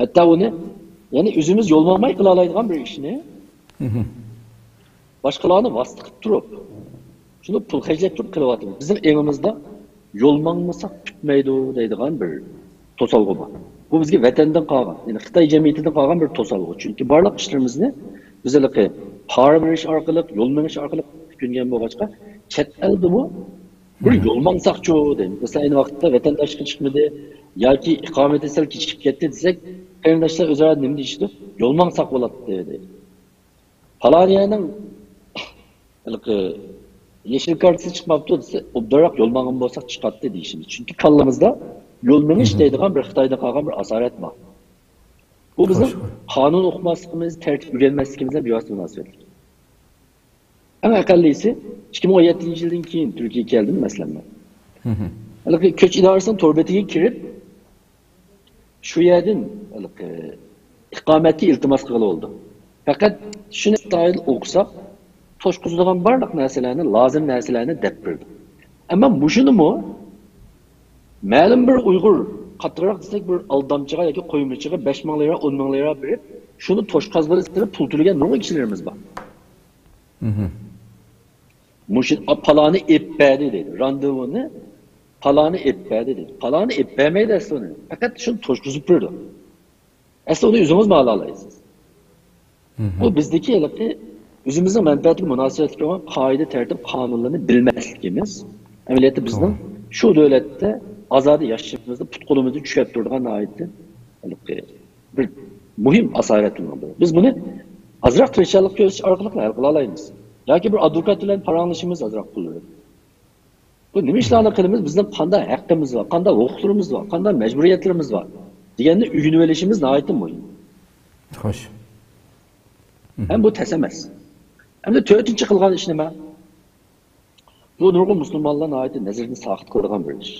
ھەتتا ئۇنى، يەنى ئۆزىمىز يول ماڭماي قىلالايدىغان بىر ئىشنى باشقىلارنى ۋاسىتە قىلىپ تۇرۇپ، شۇنى پۇل خەجلەپ تۇرۇپ قىلىۋاتىمىز. بىزنىڭ ئېڭىمىزدا يول ماڭمىساق پۈتمەيدۇ دەيدىغان بىر توسالغۇ بار. بۇ بىزگە ۋەتەندىن قالغان، يەنى خىتاي جەمئىيىتىدىن قالغان بىر توسالغۇ. چۈنكى بارلىق ئىشلىرىمىزنى بىز ھېلىقى پارا بېرىش ئارقىلىق، يول مېڭىش ئارقىلىق ئۆگەنگەن بولغاچقا، چەت ئەلدىمۇ بىر يول ماڭساقچۇ دەيمىز. مەسىلەن، ئەينى ۋاقىتتا ۋەتەنداشلىققا چىقمىدى ياكى ئىقامىتى سەل كېچىكىپ كەتتى دېسەك، قېرىنداشلار ئۆزئارا نېمە دېيىشىدۇ؟ يول ماڭساق بولاتتى دەيدۇ. پالانىيەنىڭ ھېلىقى يېشىل كارتىسى چىقماپتۇ دېسە، ئوبدانراق يول ماڭغان بولساق چىقاتتى دېيىشىمىز. چۈنكى كاللىمىزدا يول مېڭىش دەيدىغان بىر خىتايدىن قالغان بىر ئاسارەت بار. بۇ بىزنىڭ قانۇن ئوقۇماسلىقىمىز، تەرتىپ ئۆگەنمەسلىكىمىز بىلەن بىۋاسىتە مۇناسىۋەتلىك. ئەڭ ئەقەللىسى، ئىككى مىڭ ئون يەتتىنچى يىلدىن كېيىن تۈركىيەگە كەلدىم، مەسىلەن، مەن. ھېلىقى كۆچ ئىدارىسىنىڭ تور بېتىگە كىرىپ، شۇ يەردىن ھېلىقى ئىقامەتكە ئىلتىماس قىلغىلى بولىدۇ. پەقەت شۇنى ئىستايىل ئوقۇساق، توشقۇزىدىغان بارلىق نەرسىلەرنى، لازىم نەرسىلەرنى دەپ بېرىدۇ. ئەمما مۇشۇنىمۇ مەلۇم بىر ئۇيغۇر قاتتىقراق دېسەك، بىر ئالدامچىغا ياكى قويمىچىغا بەش مىڭ لىرا، ئون مىڭ لىرا بېرىپ، شۇنى توشقازلىرى سېلىپ پۇل تۆلىگەن نۇرغۇن كىشىلىرىمىز بار. مۇشۇ، «ئا، پالانى ئېلىپ بەردى» دەيدۇ. راندېۋۇنى پالانى ئېلىپ بەردى دەيدۇ. پالانى ئېلىپ بەرمەيدۇ ئەسلى ئۇنى. پەقەت شۇنى توشقۇزۇپ بېرىدۇ. ئەسلى ئۇنى ئۆزىڭىزمۇ ئالالايسىز. بۇ بىزدىكى ھېلىقى ئۆزىمىزنىڭ مەنپەئەتىگە مۇناسىۋەتلىك بولغان قائىدە، تەرتىپ، قانۇنلارنى بىلمەسلىكىمىز. ئەمەلىيەتتە بىزنىڭ شۇ دۆلەتتە ئازادە ياشىشىمىزنى، پۇت-قولىمىزنى چۈشۈرۈپ تۇرىدىغان ناھايىتى ھېلىقى بىر مۇھىم ئاسارەتلەرنىڭ بىرى. بىز بۇنى ئازراق تىرىشچانلىق كۆرسىتىش ئارقىلىق ھەل قىلالايمىز. ياكى بىر ئادۋوكات بىلەن پاراڭلىشىمىز ئازراق پۇللىرى. بۇ نېمە ئىشلارنى قىلىمىز، بىزنىڭ قانداق ھەققىمىز بار، قانداق ھوقۇقلىرىمىز بار، قانداق مەجبۇرىيەتلىرىمىز بار دېگەننى ئۆگىنىۋېلىشىمىز ناھايىتى مۇھىم. خوش. ھەم بۇ تەس ئەمەس. ئەمدى تۆتىنچى قىلغان ئىش نېمە؟ بۇ نۇرغۇن مۇسۇلمانلار ناھايىتى نەزىرىدىن ساقىت قىلىدىغان بىر ئىش.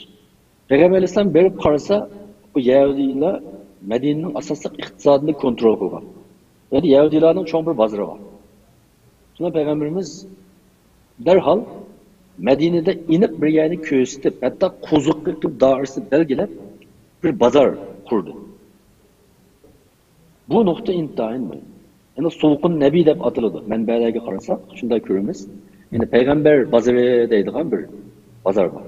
پەيغەمبەر ئەلەيھىسسالام بېرىپ قارىسا، بۇ يەھۇدىيلار مەدىنىنىڭ ئاساسلىق ئىقتىسادىنى كونترول قىلغان. يەنى يەھۇدىيلارنىڭ چوڭ بىر بازىرى بار. شۇڭا پەيغەمبىرىمىز دەرھال مەدىنىدە ئېنىق بىر يەرنى كۆرسىتىپ، ھەتتا قوزۇققا قىلىپ دائىرىسىنى بەلگىلەپ، بىر بازار قۇردى. بۇ نۇقتا ئىنتايىن مۇھىم. يەنى سۇقۇن نەبى دەپ ئاتىلىدۇ. مەنبەلەرگە قارىساق، شۇنداق كۆرىمىز. يەنى پەيغەمبەر بازىرى دەيدىغان بىر بازار بار.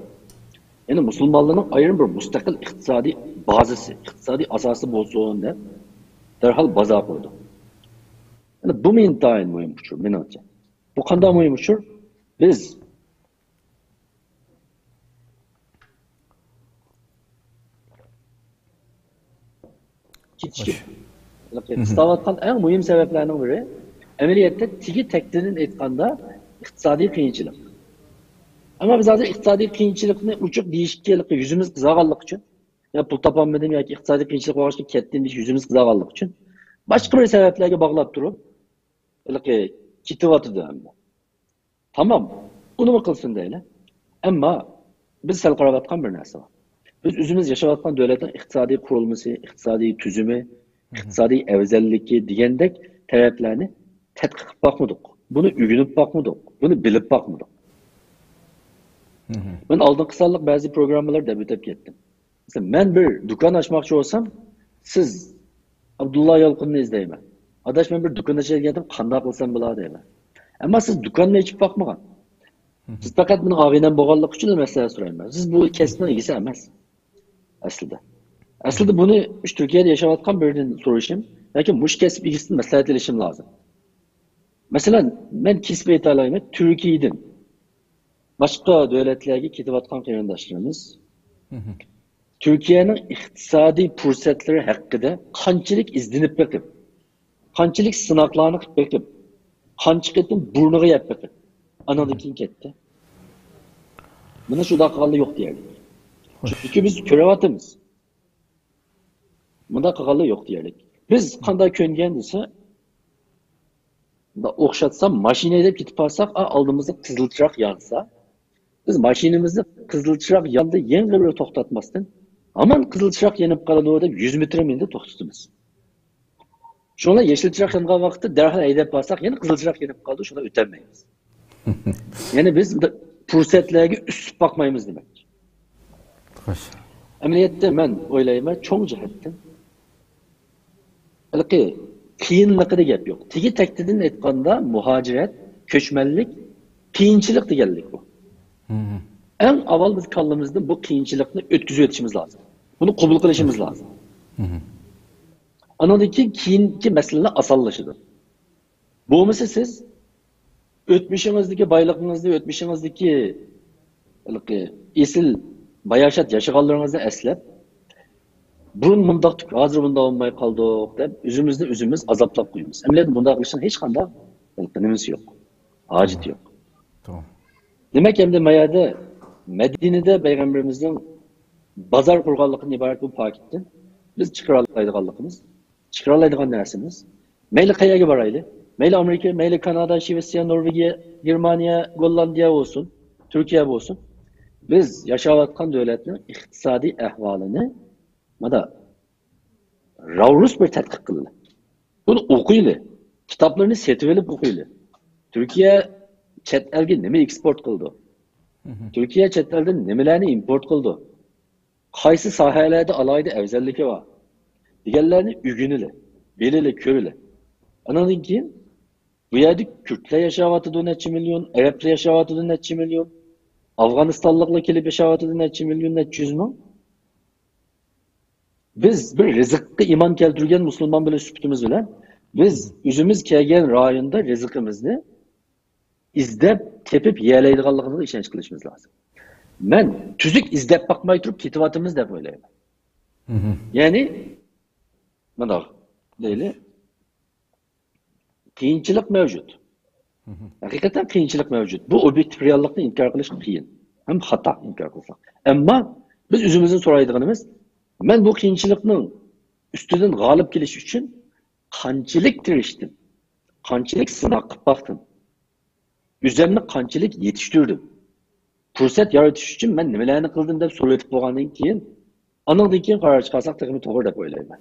يەنى مۇسۇلمانلارنىڭ ئايرىم بىر مۇستەقىل ئىقتىسادىي بازىسى، ئىقتىسادىي ئاساسى بولسۇن دەپ دەرھال بازار قۇردى. يەنى بۇمۇ ئىنتايىن مۇھىم ئۇچۇر، مېنىڭچە. بۇ قانداق مۇھىم ئۇچۇر؟ بىز كېچىكىپ قىستاۋاتقان ئەڭ مۇھىم سەۋەبلەرنىڭ بىرى، ئەمەلىيەتتە تېگى تەكتىدىن ئېيتقاندا، ئىقتىسادىي قىيىنچىلىق. ئەمما بىز ھازىر ئىقتىسادىي قىيىنچىلىقنى ئوچۇق دېيىشكە يۈزىمىز قىزارغانلىقى ئۈچۈن، يا پۇل تاپالمىدىم ياكى ئىقتىسادىي قىيىنچىلىق بولغاچقا كەتتىم دېيىش يۈزىمىز قىزارغانلىقى ئۈچۈن، باشقا بىر سەۋەبلەرگە باغلاپ تۇرۇپ، ھېلىقى كېتىۋاتىدۇ ئەمدى. تامام. ئۇنىمۇ قىلسۇن دەيلى. ئەمما بىز سەل قاراۋاتقان بىر نەرسە بار. بىز ئۆزىمىز ياشاۋاتقان دۆلەتنىڭ ئىقتىسادىي قۇرۇلمىسى، ئىقتىسادىي تۈزۈمى، ئىقتىسادىي ئەۋزەللىكى دېگەندەك تەرەپلەرنى تەتقىق قىلىپ باقمىدۇق. بۇنى ئۆگىنىپ باقمىدۇق. بۇنى بىلىپ باقمىدۇق. مەن ئالدىنقى سانلىق بەزى پروگراممىلاردا دەپ ئۆتۈپ كەتتىم. مەسىلەن، مەن بىر دۇكان ئاچماقچى بولسام، سىز ئابدۇللا يالقۇننى ئىزدەيمەن. «ئاداش، مەن بىر دۇكان ئاچاي دېگەنتىم، قانداق قىلسام بولا؟» دەيمەن. ئەمما سىز دۇكانمۇ ئېچىپ باقمىغان. سىز پەقەت مېنىڭ ئاغىنەم بولغانلىقى ئۈچۈن مەسلىھەت سورايمەن. سىز بۇ كەسىپنىڭ ئىگىسى ئەمەس ئەسلىدە. ئەسلىدە بۇنى مۇشۇ تۈركىيەدە ياشاۋاتقان بىرىدىن سورىشىم ياكى مۇشۇ كەسىپ ئىگىسىدىن مەسلىھەت ئېلىشىم لازىم. مەسىلەن، مەن كېسىپ ئېيتالايمەن، تۈركىيەدىن باشقا دۆلەتلەرگە كېتىۋاتقان قېرىنداشلىرىمىز تۈركىيەنىڭ ئىقتىسادىي پۇرسەتلىرى ھەققىدە قانچىلىك ئىزدىنىپ بېقىپ، قانچىلىك سىناقلارنى قىلىپ بېقىپ، قانچە قېتىم بۇرنىغا يەپ بېقىپ، ئانىڭدىن كېيىن كەتتى. مانا شۇنداق قىلغانلار يوق دېيەرلىك. چۈنكى بىز كۆرۈۋاتىمىز. مۇنداق قىلغانلار يوق دېيەرلىك. بىز قانداق كۆنگەن دېسە، مۇنداق ئوخشاتسام، ماشىنا ھەيدەپ كېتىپ قالساق، ئا، ئالدىمىزدا قىزىل چىراغ يانسا، بىز ماشىنىمىزنى قىزىل چىراغ ياندا يەنە بىر توختاتماستىن، ھامان قىزىل چىراغ يېنىپ قالىدۇ دەپ يۈز مېتىر مېڭىدە توختىتىمىز. شۇڭا يېشىل چىراغ يانغان ۋاقىتتا دەرھال ھەيدەپ بارساق، يەنە قىزىل چىراغ يېنىپ قالىدۇ، شۇڭا ئۆتەلمەيمىز. يەنى بىز پۇرسەتلەرگە ئۈسۈپ باقمايمىز دېمەك. ئەمەلىيەتتە مەن ئويلايمەن، چوڭ جەھەتتىن ھېلىقى قىيىنلىقىدا گەپ يوق. تېگى تەكتىدىن ئېيتقاندا، مۇھاجىرەت، كۆچمەنلىك، قىيىنچىلىق دېگەنلىك بۇ. ئەڭ ئاۋۋال بىز كاللىمىزدىن بۇ قىيىنچىلىقنى ئۆتكۈزۈۋېتىشىمىز لازىم. بۇنى قوبۇل قىلىشىمىز لازىم. ئانىڭدىن كېيىن كېيىنكى مەسىلىلەر ئاسانلىشىدۇ. بولمىسا سىز ئۆتمۈشىڭىزدىكى بايلىقىڭىزنى، ئۆتمۈشىڭىزدىكى ھېلىقى ئېسىل باياشات ياشىغانلىرىڭىزنى ئەسلەپ، بۇرۇن مۇنداقتۇق، ھازىر بۇنداق بولماي قالدۇق دەپ ئۆزىمىزنى ئۆزىمىز ئازابلاپ قويىمىز. ئەمەلىيەتتە بۇنداق قىلىشنىڭ ھېچقانداق ھېلىقى نېمىسى يوق، ھاجىتى يوق. دېمەك، ئەمدى ما يەردە مەدىنىدە پەيغەمبىرىمىزنىڭ بازار قۇرغانلىقىدىن ئىبارەت بۇ پاكىتتىن بىز چىقىرالايدىغانلىقىمىز، چىقىرالايدىغان نەرسىمىز، مەيلى قەيەرگە بارايلى، مەيلى ئامېرىكا، مەيلى كانادا، شىۋېتسىيە، نورۋېگىيە، گېرمانىيە، گوللاندىيە بولسۇن، تۈركىيە بولسۇن، بىز ياشاۋاتقان دۆلەتنىڭ ئىقتىسادىي ئەھۋالىنى مانا راۋرۇس بىر تەتقىق قىلىلى. بۇنى ئوقۇيلى. كىتابلىرىنى سېتىۋېلىپ ئوقۇيلى. تۈركىيە چەت ئەلگە نېمە ئېكسپورت قىلىدۇ؟ تۈركىيە چەت ئەلدىن نېمىلەرنى ئىمپورت قىلىدۇ؟ قايسى ساھەلەردە ئالاھىدە ئەۋزەللىكى بار دېگەنلەرنى ئۆگىنىلى، بىلىلى، كۆرىلى. ئانىڭدىن كېيىن بۇ يەردە كۈردلەر ياشاۋاتىدۇ نەچچە مىليون، ئەرەبلەر ياشاۋاتىدۇ نەچچە مىليون، ئافغانىستانلىقلار كېلىپ ياشاۋاتىدۇ نەچچە مىليون، نەچچە يۈز مىڭ. بىز بىر رىزىققا ئىمان كەلتۈرگەن مۇسۇلمان بىلەن سۈپىتىمىز بىلەن بىز ئۆزىمىز كەلگەن رايوندا رىزقىمىزنى ئىزدەپ تېپىپ يېيەلەيدىغانلىقىمىزغا ئىشەنچ قىلىشىمىز لازىم. مەن تۈزۈك ئىزدەپ باقماي تۇرۇپ كېتىۋاتىمىز دەپ ئويلايمەن. يەنى مۇنداق دەيلى، قىيىنچىلىق مەۋجۇت. ھەقىقەتەن قىيىنچىلىق مەۋجۇت. بۇ ئوبيېكتىپ رېئاللىقنى ئىنكار قىلىش قىيىن. ھەم خاتا ئىنكار قىلساق. ئەمما بىز ئۆزىمىزدىن سورايدىغىنىمىز، مەن بۇ قىيىنچىلىقنىڭ ئۈستىدىن غالىب كېلىش ئۈچۈن قانچىلىك تىرىشتىم؟ قانچىلىك سىناق قىلىپ باقتىم؟ ئۆزۈمنى قانچىلىك يېتىشتۈردۈم؟ پۇرسەت يارىتىش ئۈچۈن مەن نېمىلەرنى قىلدىم دەپ سورىۋېتىپ بولغاندىن كېيىن، ئانىڭدىن كېيىن قارار چىقارساق تېخىمۇ توغرا دەپ ئويلايمەن.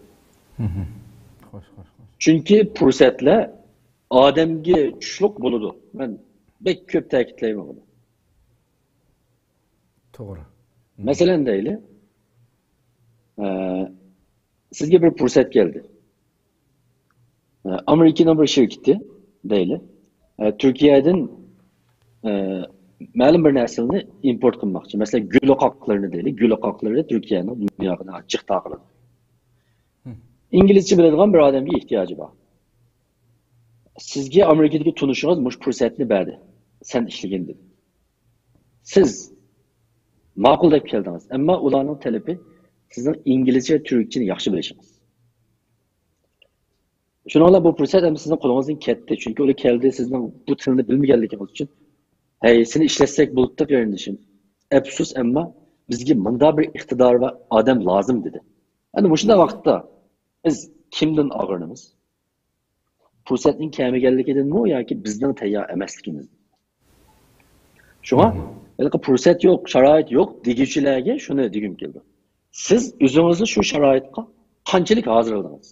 خوش، خوش، خوش. چۈنكى پۇرسەتلەر ئادەمگە چۈشلۈك بولىدۇ. مەن بەك كۆپ تەكىتلەيمەن بۇنى. توغرا. مەسىلەن دەيلى، ئە، سىزگە بىر پۇرسەت كەلدى. ئە، ئامېرىكىنىڭ بىر شىركىتى دەيلى، ئە، تۈركىيەدىن، ئە، مەلۇم بىر نەرسىلەرنى ئىمپورت قىلماقچى. مەسىلەن، گۈل ئوقاقلىرىنى دەيلى. گۈل ئوقاقلىرى تۈركىيەنىڭ دۇنياغا جىق تارقىلىدۇ. ئىنگلىزچە بىلىدىغان بىر ئادەمگە ئېھتىياجى بار. سىزگە ئامېرىكىدىكى تونۇشىڭىز مۇشۇ پۇرسەتنى بەردى. سەن ئىشلىگىن دېدى. سىز ماقۇل دەپ كەلدىڭىز. ئەمما ئۇلارنىڭ تەلىپى سىزنىڭ ئىنگلىزچە، تۈركچىنى ياخشى بىلىشىڭىز. شۇنىڭ بىلەن بۇ پۇرسەت ئەمدى سىزنىڭ قولىڭىزدىن كەتتى. چۈنكى ئۇلار كەلدى، سىزنىڭ بۇ تىلنى بىلمىگەنلىكىڭىز ئۈچۈن. ھەي، سېنى ئىشلەتسەك بولۇپتۇ قېرىندىشىم. ئەپسۇس، ئەمما بىزگە مۇنداق بىر ئىقتىدار ۋە ئادەم لازىم دېدى. ئەنە مۇشۇنداق ۋاقىتتا بىز كىمدىن ئاغرىنىمىز؟ پۇرسەتنىڭ كەلمىگەنلىكىدىنمۇ ياكى بىزنىڭ تەييار ئەمەسلىكىمىزدىن؟ شۇڭا ھېلىقى پۇرسەت يوق، شارائىت يوق دېگۈچىلەرگە شۇنى دېگۈم كېلىدۇ. سىز ئۆزىڭىزنى شۇ شارائىتقا قانچىلىك ھازىرلىدىڭىز؟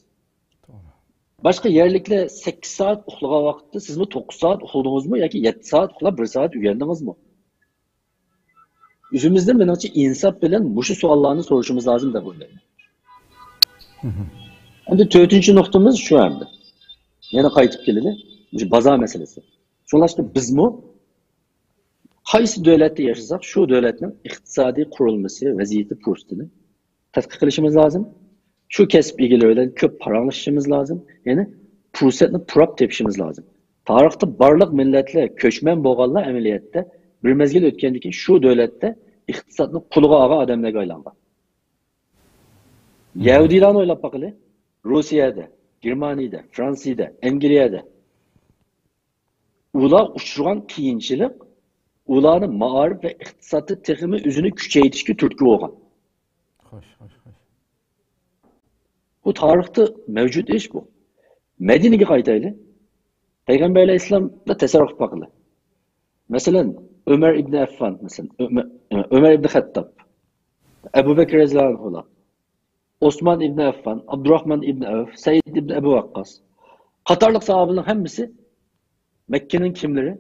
باشقا يەرلىكلەر سەككىز سائەت ئۇخلىغان ۋاقىتتا سىزمۇ توققۇز سائەت ئۇخلىدىڭىزمۇ ياكى يەتتە سائەت ئۇخلاپ بىر سائەت ئۆگەندىڭىزمۇ؟ ئۆزىمىزدىن مېنىڭچە ئىنساپ بىلەن مۇشۇ سوئاللارنى سورىشىمىز لازىم دەپ ئويلايمەن. ئەمدى تۆتىنچى نۇقتىمىز شۇ ئەمدى. يەنە قايتىپ كېلىدۇ. مۇشۇ بازار مەسىلىسى. شۇڭلاشقا بىزمۇ قايسى دۆلەتتە ياشىساق، شۇ دۆلەتنىڭ ئىقتىسادىي قۇرۇلمىسى، ۋەزىيىتى، پۇرسىتىنى تەتقىق قىلىشىمىز لازىم. شۇ كەسىپ ئىگىلىرى بىلەن كۆپ پاراڭلىشىشىمىز لازىم. يەنى پۇرسەتنى پۇراپ تېپىشىمىز لازىم. تارىختا بارلىق مىللەتلەر كۆچمەن بولغانلار ئەمەلىيەتتە بىر مەزگىل ئۆتكەندىن كېيىن شۇ دۆلەتتە ئىقتىسادنى قولىغا ئالغان ئادەملەرگە ئايلانغان. يەھۇدىيلارنى ئويلاپ باقىلى. روسىيەدە، گېرمانىيەدە، فرانسىيەدە، ئەنگلىيەدە. ئۇلار ئۇچرىغان قىيىنچىلىق ئۇلارنى مائارىپ ۋە ئىقتىسادتا تېخىمۇ ئۆزىنى كۈچەيتىشكە تۈرتكە بولغان. خوش، خوش، خوش. بۇ تارىختا مەۋجۇت ئىش بۇ. مەدىنىگە قايتايلى. پەيغەمبەر ئەلەيھىسسالامدا تەسەۋۋۇر قىلىپ باقىلى. مەسىلەن، ئۆمەر ئىبنى ئەففان، مەسىلەن، ئۆمەر، ئۆمەر ئىبنى خەتتاب، ئەبۇ بەكىر رەزىياللاھۇ ئەنھۇلار، ئوسمان ئىبنى ئەففان، ئابدۇراخمان ئىبنى ئەۋف، سەئىد ئىبنى ئەبۇ ۋەققاس قاتارلىق ساھابىلەرنىڭ ھەممىسى مەككىنىڭ كىملىرى؟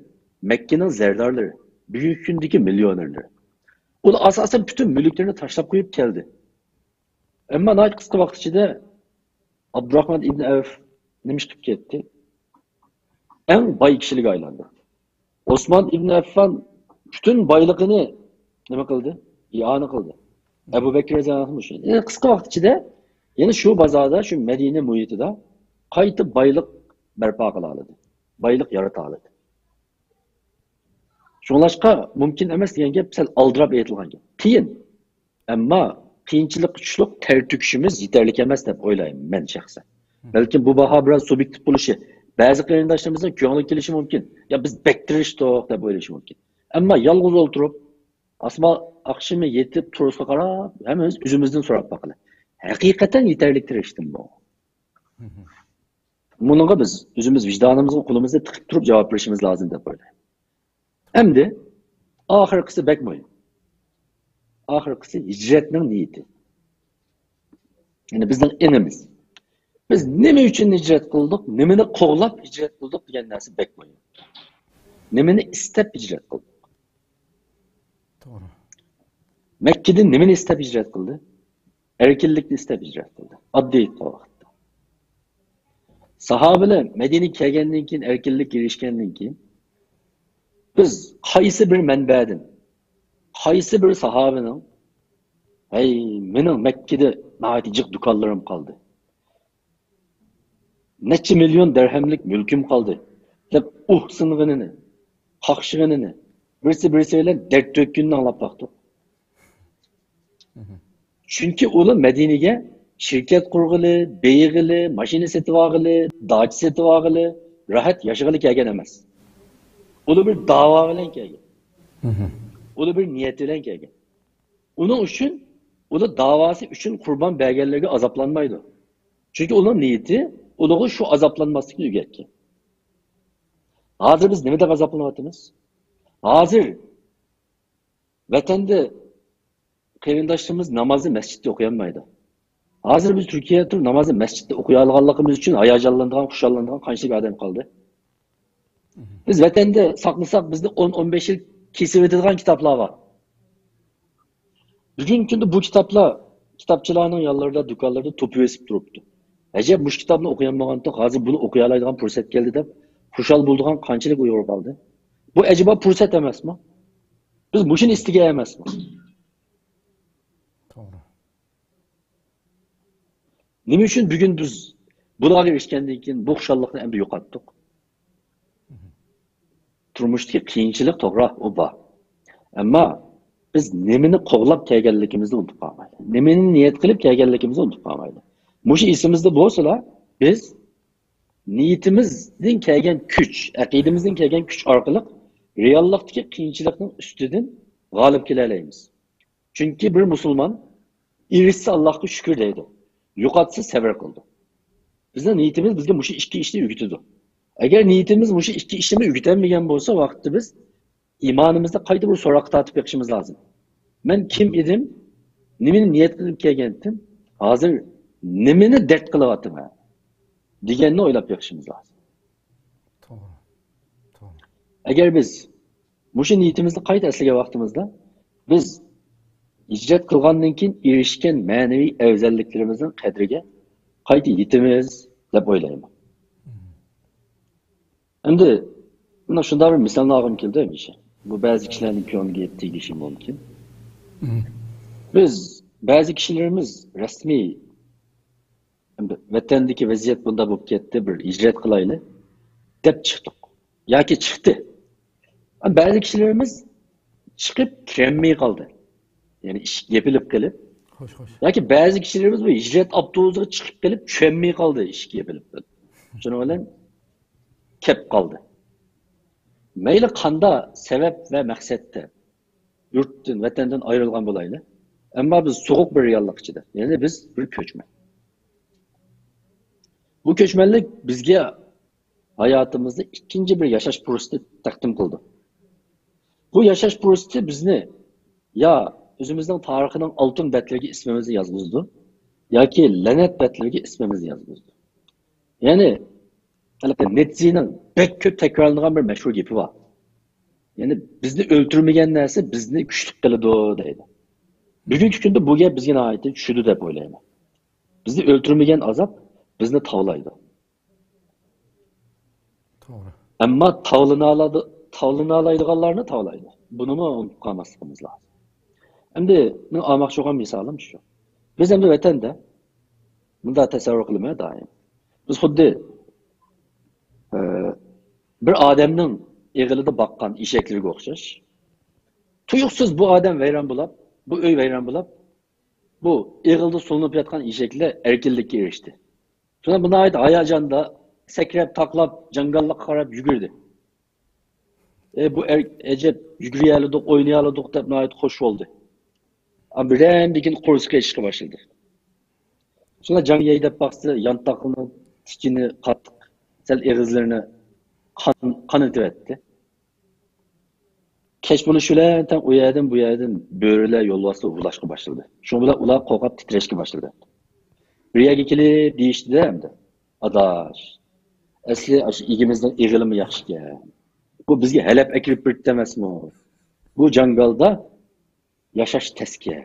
مەككىنىڭ زەردارلىرى، بۈگۈنكى كۈندىكى مىليونېرلىرى. ئۇلار ئاساسەن پۈتۈن مۈلۈكلىرىنى تاشلاپ قويۇپ كەلدى. ئەمما ناھايىتى قىسقا ۋاقىت ئىچىدە ئابدۇراخمان ئىبنى ئەۋف نېمە ئىش قىلىپ كەتتى؟ ئەڭ باي كىشىلىككە ئايلاندى. ئوسمان ئىبنى ئەففان پۈتۈن بايلىقىنى نېمە قىلدى؟ ئىئانە قىلدى. ئەبۇ بەكرى رەزىياللاھۇ ئەنھۇ شۇ. يەنى قىسقا ۋاقىت ئىچىدە يەنە شۇ بازاردا، شۇ مەدىنە مۇھىتىدا قايتا بايلىق بەرپا قىلالىدى. بايلىق يارىتالىدى. شۇڭلاشقا مۇمكىن ئەمەس دېگەن گەپ سەل ئالدىراپ ئېيتىلغان گەپ. قىيىن. ئەمما قىيىنچىلىققا چۈشلۈك تەر تۆكۈشىمىز يېتەرلىك ئەمەس دەپ ئويلايمەن مەن شەخسەن. بەلكىم بۇ باھا بىراز سۇبيېكتىپ بولۇشى، بەزى قېرىنداشلىرىمىزنىڭ كۆڭلىگە كېلىشى مۇمكىن. يا بىز بەك تىرىشتۇق دەپ ئويلىشى مۇمكىن. ئەمما يالغۇز ئولتۇرۇپ، ئاسمان ئاخشىمى يېتىپ تۇرۇشقا قاراپ، ھەممىمىز ئۆزىمىزدىن سوراپ باقىلى. ھەقىقەتەن يېتەرلىك تىرىشتىممۇ؟ بۇنىڭغا بىز ئۆزىمىز ۋىجدانىمىزغا قولىمىزنى تىقىپ تۇرۇپ جاۋاب بېرىشىمىز لازىم دەپ ئويلايمەن. ئەمدى ئاخىرقىسى بەك مۇھىم. ئاخىرقىسى ھىجرەتنىڭ نىيىتى. يەنى بىزنىڭ ئېڭىمىز. بىز نېمە ئۈچۈن ھىجرەت قىلدۇق، نېمىنى قوغلاپ ھىجرەت قىلدۇق دېگەن نەرسە بەك مۇھىم. نېمىنى ئىستەپ ھىجرەت قىلدۇق؟ توغرا. مەككىدىن نېمىنى ئىستەپ ھىجرەت قىلدى؟ ئەركىنلىكنى ئىستەپ ھىجرەت قىلدى. ئاددىي ئېيتقان ۋاقىتتا. ساھابىلەر مەدىنىگە كەلگەندىن كېيىن، ئەركىنلىككە ئېرىشكەندىن كېيىن، بىز قايسى بىر مەنبەدىن، قايسى بىر ساھابىنىڭ، ھەي، مېنىڭ مەككىدە ناھايىتى جىق دۇكانلىرىم قالدى، نەچچە مىليون دىرھەملىك مۈلكۈم قالدى، دەپ ئۇھسىنغىنىنى، قاقشىغىنىنى، بىرسى بىرسى بىلەن دەرد تۆككىنىنى ئاڭلاپ باقتۇق. چۈنكى ئۇلار مەدىنىگە شىركەت قۇرغىلى، بېيىغىلى، ماشىنا سېتىۋالغىلى، داچا سېتىۋالغىلى، راھەت ياشىغىلى كەلگەن ئەمەس. ئۇلار بىر داۋا بىلەن كەلگەن. ئۇلار بىر نىيەت بىلەن كەلگەن. ئۇنىڭ ئۈچۈن ئۇلار داۋاسى ئۈچۈن قۇربان بەرگەنلىرىگە ئازابلانمايدۇ. چۈنكى ئۇلارنىڭ نىيىتى ئۇلارغا شۇ ئازابلانماسلىقنى ئۆگەتكەن. ھازىر بىز نېمە دەپ ئازابلىنىۋاتىمىز؟ ھازىر ۋەتەندە قېرىنداشلىرىمىز نامازنى مەسچىتتە ئوقۇيالمايدۇ. ھازىر بىز تۈركىيەدە تۇرۇپ نامازنى مەسچىتتە ئوقۇيالىغانلىقىمىز ئۈچۈن ھاياجانلىنىدىغان، خۇشاللىنىدىغان قانچىلىك ئادەم قالدى؟ بىز ۋەتەندە ساقلىساق، بىزنى ئون، ئون بەش يىل كېسىۋېتىدىغان كىتابلار بار. بۈگۈنكى كۈندە بۇ كىتابلار كىتابچىلارنىڭ يانلىرىدا، دۇكانلىرىدا توپىۋېسىپ تۇرۇپتۇ. ئەجەب، مۇشۇ كىتابنى ئوقۇيالمىغانتۇق، ھازىر بۇنى ئوقۇيالايدىغان پۇرسەت كەلدى دەپ خۇشال بولىدىغان قانچىلىك ئۇيغۇر قالدى؟ بۇ ئەجەبا پۇرسەت ئەمەسمۇ؟ بىز مۇشۇنى ئىستىگەن ئەمەسمۇ؟ توغرا. نېمە ئۈچۈن بۈگۈن بىز بۇلارغا ئېرىشكەندىن كېيىن بۇ خۇشاللىقنى ئەمدى يوقاتتۇق؟ تۇرمۇشتىكى قىيىنچىلىق، توغرا، ئۇ بار. ئەمما بىز نېمىنى قوغلاپ كەلگەنلىكىمىزنى ئۇنتۇپ قالمايلى. نېمىنى نىيەت قىلىپ كەلگەنلىكىمىزنى ئۇنتۇپ قالمايلى. مۇشۇ ئېسىمىزدە بولسىلا، بىز نىيىتىمىزدىن كەلگەن كۈچ، ئەقىدىمىزدىن كەلگەن كۈچ ئارقىلىق رېئاللىقتىكى قىيىنچىلىقنىڭ ئۈستىدىن غالىب كېلەلەيمىز. چۈنكى بىر مۇسۇلمان ئېرىشسە ئاللاھقا شۈكۈر دەيدۇ، يوقاتسا سەۋر قىلىدۇ. بىزنىڭ نىيىتىمىز بىزگە مۇشۇ ئىككى ئىشنى ئۆگىتىدۇ. ئەگەر نىيىتىمىز مۇشۇ ئىككى ئىشنى ئۆگىتەلمىگەن بولسا، ۋاقىتتا بىز ئىمانىمىزنى قايتا بىر سوراققا تارتىپ بېقىشىمىز لازىم. مەن كىم ئىدىم؟ نېمىنى نىيەت قىلىپ كەلگەنتىم؟ ھازىر نېمىنى دەرد قىلىۋاتىمەن؟ دېگەننى ئويلاپ بېقىشىمىز لازىم. توغرا. توغرا. ئەگەر بىز مۇشۇ نىيىتىمىزنى قايتا ئەسلىگەن ۋاقتىمىزدا، بىز ھىجرەت قىلغاندىن كېيىن ئېرىشكەن مەنىۋى ئەۋزەللىكلىرىمىزنىڭ قەدرىگە قايتا يېتىمىز دەپ ئويلايمەن. ئەمدى مانا شۇنداق بىر مىسالنى ئالغۇم كېلىدۇ ھەمىشە. بۇ بەزى كىشىلەرنىڭ كۆڭلىگە تېگىشى مۇمكىن. بىز بەزى كىشىلىرىمىز رەسمىي، ئەمدى ۋەتەندىكى ۋەزىيەت بۇنداق بولۇپ كەتتى، بىر ھىجرەت قىلايلى دەپ چىقتۇق. ياكى چىقتى. بەزى كىشىلىرىمىز چىقىپ كىرەلمەي قالدى. يەنى ئىشىك يېپىلىپ قېلىپ. خوش، خوش. ياكى بەزى كىشىلىرىمىز بۇ ھىجرەت ئاپتوبۇسىغا چىقىپ قېلىپ چۈشەلمەي قالدى، ئىشىك يېپىلىپ قېلىپ. شۇنىڭ بىلەن كەپ قالدى. مەيلى قاندا سەۋەب ۋە مەقسەتتە يۇرتتىن، ۋەتەندىن ئايرىلغان بولايلى. ئەمما بىز سوغۇق بىر رېئاللىق ئىچىدە. يەنى بىز بىر كۆچمەن. بۇ كۆچمەنلىك بىزگە ھاياتىمىزدا ئىككىنچى بىر ياشاش پۇرسىتى تەقدىم قىلىدۇ. بۇ ياشاش پۇرسىتى بىزنى يا ئۆزىمىزنىڭ تارىخىنىڭ ئالتۇن بەتلىرىگە ئىسمىمىزنى يازغۇزىدۇ، ياكى لەنەت بەتلىرىگە ئىسمىمىزنى يازغۇزىدۇ. يەنى، ھېلىقى نىتزېنىڭ بەك كۆپ تەكرارلىنىدىغان بىر مەشھۇر گېپى بار. يەنى، بىزنى ئۆلتۈرمىگەن نەرسە بىزنى كۈچلۈك قىلىدۇ، دەيدۇ. بۈگۈنكى كۈندە بۇ گەپ بىزگە ناھايىتى چۈشىدۇ دەپ ئويلايمەن. بىزنى ئۆلتۈرمىگەن ئازاب بىزنى تاۋلايدۇ. توغرا. ئەمما تاۋلىنالايدۇ-، تاۋلىنالايدىغانلارنى تاۋلايدۇ. بۇنىمۇ ئۇنتۇپ قالماسلىقىمىز لازىم. ئەمدى مېنىڭ ئالماقچى بولغان مىسالىم شۇ. بىز ئەمدى ۋەتەندە مۇنداق تەسەۋۋۇر قىلىمەن دائىم. بىز خۇددى، ئە، بىر ئادەمنىڭ ئېغىلىدا باققان ئېشەكلىرىگە ئوخشاش. تۇيۇقسىز بۇ ئادەم ۋەيران بولاپ، بۇ ئۆي ۋەيران بولاپ، بۇ ئېغىلدا سولىنىپ ياتقان ئېشەكلەر ئەركىنلىككە ئېرىشتى. شۇنداق بۇ ناھايىتى ھاياجاندا سەكرەپ، تاقلاپ، جاڭگاللىققا قاراپ يۈگۈردى. ئە، بۇ ئەر-، ئەجەب يۈگۈرۈۋالدۇق، ئوينىۋالدۇق دەپ ناھايىتى خوش بولدى. ئەمما بىردەمدىن كېيىن قورسىقى ئېچىشقا باشلىدى. شۇنداق جاڭ يەي دەپ باقسا، يانتاقنىڭ تىكىنى قاتتىق، سەل ئېغىزلىرىنى قان-، قانىتىۋەتتى. كەچ بولۇش بىلەن تەڭ ئۇ يەردىن، بۇ يەردىن بۆرىلەر يولۋاسلار ھۇۋلاشقا باشلىدى. شۇنىڭ بىلەن ئۇلار قورقۇپ تىترەشكە باشلىدى. بىر يەرگە كېلىپ دېيىشتىدە ئەمدى، ئاداش، ئەسلى ئاشۇ ئىگىمىزنىڭ ئېغىلىمۇ ياخشىكەن. بۇ بىزگە ھەلەپ ئەكىرىپ بېرىپتۇ ئەمەسمۇ؟ بۇ جاڭگالدا ياشاش تەسكەن.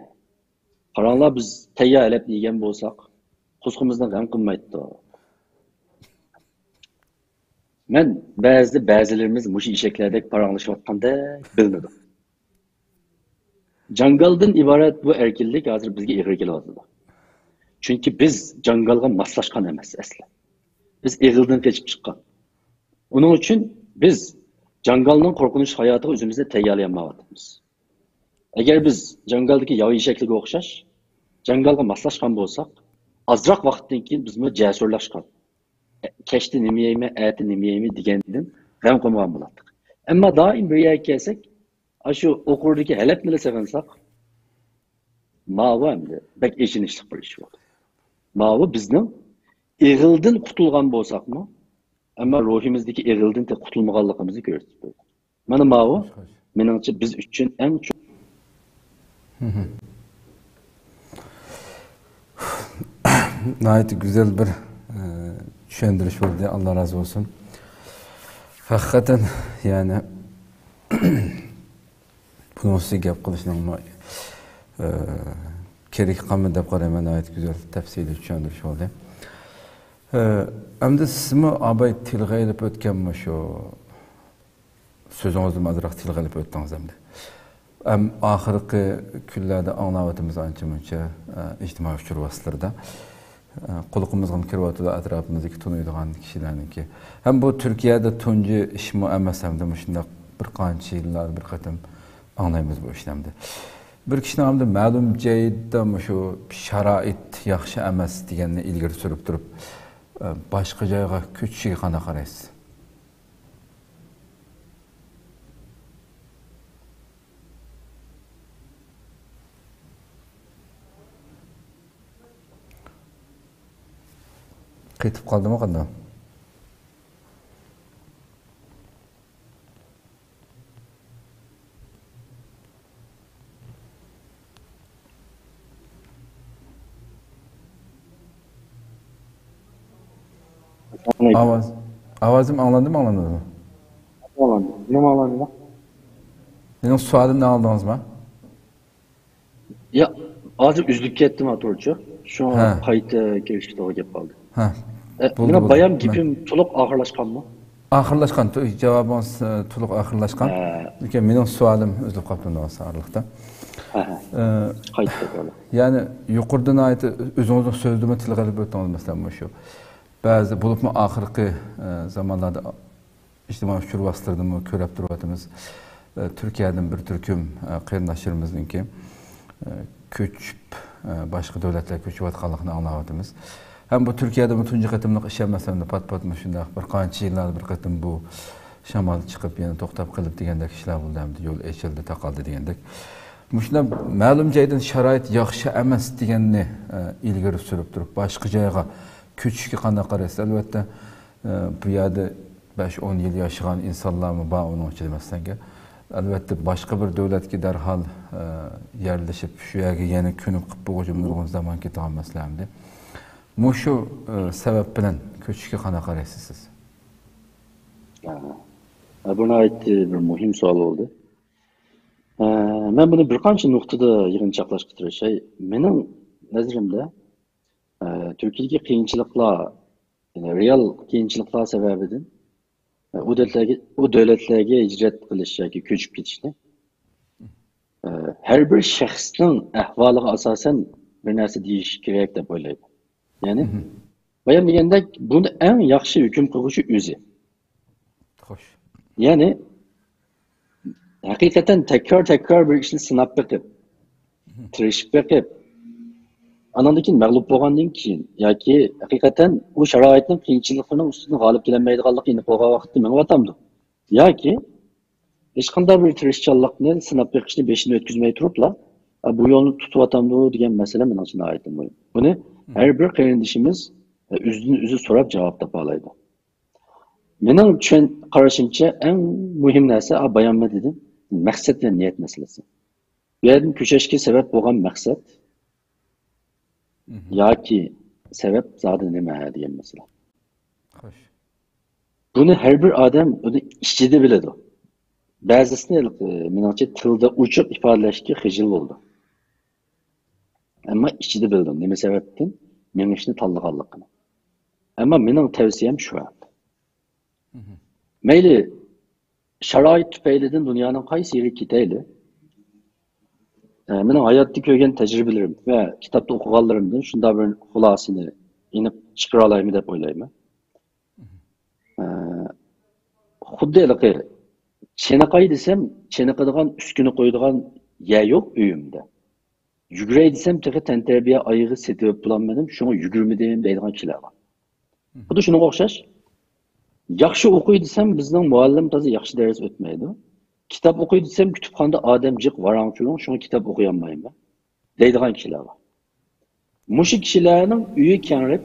قاراڭلار، بىز تەييار ھەلەپنى يېگەن بولساق، قۇسقىمىزدىن غەم قىلمايتتۇق. مەن بەزىدە بەزىلىرىمىز مۇشۇ ئېشەكلەردەك پاراڭلىشىۋاتقاندەك بىلىنىدۇ. جاڭگالدىن ئىبارەت بۇ ئەركىنلىك ھازىر بىزگە ئېغىر كېلىۋاتىدۇ. چۈنكى بىز جاڭگالغا ماسلاشقان ئەمەس ئەسلى. بىز ئېغىلدىن قېچىپ چىققان. ئۇنىڭ ئۈچۈن بىز جاڭگالنىڭ قورقۇنچلۇق ھاياتىغا ئۆزىمىزنى تەييارلىيالمايۋاتىمىز. ئەگەر بىز جاڭگالدىكى ياۋا ئېشەكلىككە ئوخشاش، جاڭگالغا ماسلاشقان بولساق، ئازراق ۋاقىتتىن كېيىن بىزمۇ جەسۇرلاشقان، كەچتە نېمە يەيمەن، ئەتە نېمە يەيمەن دېگەندىن غەم قىلمىغان بولاتتۇق. ئەمما دائىم بىر يەرگە كەلسەك، ئاشۇ ئوقۇردىكى ھەلەپنىلا سېغىنساق، ماۋۇ ئەمدى بەك ئېچىنىشلىق بىر ئىش بولدى. ماۋۇ بىزنىڭ ئېغىلدىن قۇتۇلغان بولساقمۇ، ئەمما روھىمىزدىكى ئېغىلدىن تېخى قۇتۇلمىغانلىقىمىزنى كۆرسىتىپ بەردى. مانا ماۋۇ، خوش، خوش، مېنىڭچە بىز ئۈچۈن ئەڭ چوڭ. مھم. ناھايىتى گۈزەل بىر، ئە، چۈشەندۈرۈش بولدى. ئاللا رازى بولسۇن. ھەقىقەتەن، يەنى، بۇنىڭ ئۈستىگە گەپ قىلىشنىڭمۇ، ئە، كېرىكى قالمىدى دەپ قارايمەن. ناھايىتى گۈزەل تەپسىلىي چۈشەندۈرۈش بولدى. ئە، ئەمدى سىزمۇ ئاباي تىلغا ئېلىپ ئۆتكەن مۇشۇ سۆزىڭىزدىمۇ ئازراق تىلغا ئېلىپ ئۆتتىڭىز ئەمدى. ئەم، ئاخىرقى كۈنلەردە ئاڭلاۋاتىمىز ئانچە-مۇنچە، ئە، ئىجتىمائىي ئۇچۇر ۋاسىتىلىرىدا. ئە، قۇلىقىمىزغىمۇ كىرىۋاتىدۇ، ئەتراپىمىزدىكى تونۇيدىغان كىشىلەرنىڭكى. ھەم بۇ تۈركىيەدە تۇنجى ئىشمۇ ئەمەس، ھەمدە مۇشۇنداق بىر قانچە يىللار بىر قېتىم ئاڭلايمىز بۇ ئىشنى ئەمدى. بىر كىشىنىڭ ئەمدى مەلۇم جايدا مۇشۇ شارائىت ياخشى ئەمەس دېگەننى ئىلگىرى سۈرۈپ تۇرۇپ، ئە، باشقا جايغا كۆچۈشىگە قانداق قارايسىز؟ قېتىپ قالدىمۇ قانداق؟ ئاۋاز، ئاۋازىم ئاڭلاندىمۇ، ئاڭلانمىدىمۇ؟ ئاڭلاندى. نېمە ئاڭلاندى؟ مېنىڭ سوئالىمنى ئاڭلىدىڭىزمۇ؟ يا، ھازىر ئۈزۈلۈپ كەتتى موتورچۇ. شۇڭا ھە. قايتا كىرىشكە توغرا كەپ قالدى. ھە. ئە، بولدى، مېنىڭ بولدى. بايام مەن گېپىم تولۇق ئاخىرلاشقانمۇ؟ ئاخىرلاشقان، تو-، جاۋابىڭىز، ئە، تولۇق ئاخىرلاشقان. ھە. لېكىن مېنىڭ سوئالىم ئۈزۈلۈپ قاپتۇ ئارىلىقتا. ھە، ھە. ئە، قايتا تەكرارلاڭ. يەنى يۇقىرىدا ناھايىتى ئۆزىڭىزنىڭ سۆزىدىمۇ تىلغا ئېلىپ ئۆتتىڭىز، مەسىلەن، مۇشۇ. بەزى، بولۇپمۇ ئاخىرقى، ئە، زامانلاردا ئىجتىمائىي ئۇچۇر ۋاسىتىلىرىدىمۇ كۆرۈپ تۇرۇۋاتىمىز. ئە، تۈركىيەدىن بىر تۈركۈم، ئە، قېرىنداشلىرىمىزنىڭكى، ئە، كۆچۈپ، ئە، باشقا دۆلەتلەرگە كۆچۈۋاتقانلىقىنى ئاڭلاۋاتىمىز. ھەم بۇ تۈركىيەدىمۇ تۇنجى قېتىملىق ئىش ئەمەس، ئەمدى پات-پات مۇشۇنداق بىر قانچە يىللاردا بىر قېتىم بۇ شامال چىقىپ، يەنە توختاپ قېلىپ دېگەندەك ئىشلار بولدى، ئەمدى يول ئېچىلدى، تاقالدى دېگەندەك. مۇشۇنداق مەلۇم جايدىن شارائىت ياخشى ئەمەس دېگەننى، ئە، ئىلگىرى سۈرۈپ تۇرۇپ، باشقا جايغا كۆچۈشكە قانداق قارايسىز؟ ئەلۋەتتە، ئە، بۇ يەردە بەش ئون يىل ياشىغان ئىنسانلارمۇ بار ئۇنىڭ ئىچىدە، مەسىلەن. ئەلۋەتتە، باشقا بىر دۆلەتكە دەرھال، ئە، يەرلىشىپ، شۇ يەرگە يەنە كۆنۈپ قېلىپ بولغۇچە نۇرغۇن زامان كېتىدىغان مەسىلە ئەمدى. مۇشۇ، ئە، سەۋەب بىلەن كۆچۈشكە قانداق قارايسىز سىز؟ ئە، بۇ ناھايىتى بىر مۇھىم سوئال بولدى. ئە، مەن بۇنى بىر قانچە نۇقتىدا يىغىنچاقلاشقا تىرىشاي. مېنىڭ نەزىرىمدە، ئە، تۈركىيەدىكى قىيىنچىلىقلار، يەنى رېئال قىيىنچىلىقلار سەۋەبىدىن، ئە، ئۇ دۆلەتلەرگە، ئۇ دۆلەتلەرگە ھىجرەت قىلىش ياكى كۆچۈپ كېتىشنى، ئە، ھەر بىر شەخسنىڭ ئەھۋالىغا ئاساسەن بىر نەرسە دېيىش كېرەك دەپ ئويلايمەن. يەنى، مھم. بايام دېگەندەك، بۇنى ئەڭ ياخشى ھۆكۈم قىلغۇچى ئۆزى. خوش. يەنى، ھەقىقەتەن تەكرار-تەكرار بىر ئىشنى سىناپ بېقىپ، تىرىشىپ بېقىپ، ئاناندىن كېيىن مەغلۇپ بولغاندىن كېيىن ياكى ھەقىقەتەن ئۇ شارائىتنىڭ قىيىنچىلىقلىرىنىڭ ئۈستىدىن غالىپ كېلەلمەيدىغانلىقى ئېنىق بولغان ۋاقىتتا مېڭىۋاتامدۇ؟ ياكى ھېچقانداق بىر تىرىشچانلىقنى، سىناپ بېقىشنى بېشىدىن ئۆتكۈزمەي تۇرۇپلا، ئا، بۇ يولنى تۇتۇۋاتامدۇ دېگەن مەسىلە مېنىڭچە ناھايىتى مۇھىم. بۇنى مم. ھەر بىر قېرىندىشىمىز، ئە، ئۆزىدىن ئۆزى سوراپ جاۋاب تاپالايدۇ. مېنىڭ چۈشەن-، قارىشىمچە ئەڭ مۇھىم نەرسە، ئا، بايام دېدىم، مەقسەت ۋە نىيەت مەسىلىسى. بۇ يەردىن كۆچۈشكە سەۋەب بولغان مەقسەت مم. ياكى سەۋەب زادى نېمە دېگەن مەسىلە. خوش. بۇنى ھەر بىر ئادەم ئۆزى ئىچىدە بىلىدۇ. بەزىسىنى، ئە، مېنىڭچە تىلدا ئوچۇق ئىپادىلەشكە خىجىل بولىدۇ. ئەمما ئىچىدە بىلدىم نېمە سەۋەبتىن مېڭىشنى تاللىغانلىقىنى. ئەمما مېنىڭ تەۋسىيەم شۇ ئەمدى. مەيلى، شارائىت تۈپەيلىدىن دۇنيانىڭ قايسى يېرىگە كېتەيلى، ئە، مېنىڭ ھاياتتا كۆرگەن تەجرىبىلىرىم ۋە كىتابتا ئوقۇغانلىرىمدىن شۇنداق بىر خۇلاسىنى ئېنىق چىقىرالايمەن دەپ ئويلايمەن. ئە، خۇددى ھېلىقى چېنىقاي دېسەم، چېنىقىدىغان ئۈسكۈنە قويىدىغان يەر يوق ئۆيۈمدە. يۈگۈرەي دېسەم، تېخى تەنتەربىيە ئايىغى سېتىۋېلىپ بولالمىدىم، شۇڭا يۈگۈرمىدىم دەيدىغان كىشىلەر بار. خۇددى شۇنىڭغا ئوخشاش. ياخشى ئوقۇي دېسەم، بىزنىڭ مۇئەللىم تازا ياخشى دەرس ئۆتمەيدۇ. كىتاب ئوقۇي دېسەم، كۇتۇپخانىدا ئادەم جىق، ۋاراڭ-چۇرۇڭ، شۇڭا كىتاب ئوقۇيالمايمەن دەيدىغان كىشىلەر بار. مۇشۇ كىشىلەرنىڭ ئۆيى كەڭرەپ،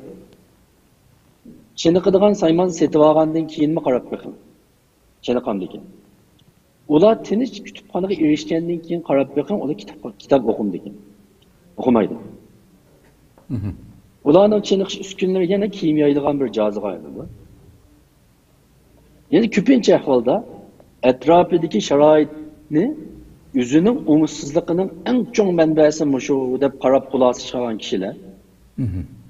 چېنىقىدىغان سايمان سېتىۋالغاندىن كېيىنمۇ قاراپ بېقىڭ. چېنىقامدىكىن. ئۇلار تىنچ كۇتۇپخانىغا ئېرىشكەندىن كېيىن قاراپ بېقىڭ، ئۇلار كىتاب، كىتاب ئوقۇمدىكىن. ئوقۇمايدۇ. ئۇلارنىڭ چېنىقىش ئۈسكۈنىلىرى يەنە كىيىم يايىدىغان بىر جازىغا ئايلىنىدۇ. يەنى كۆپىنچە ئەھۋالدا ئەتراپىدىكى شارائىتنى ئۆزىنىڭ ئوڭۇشسىزلىقىنىڭ ئەڭ چوڭ مەنبەسى مۇشۇ دەپ قاراپ خۇلاسە چىقارغان كىشىلەر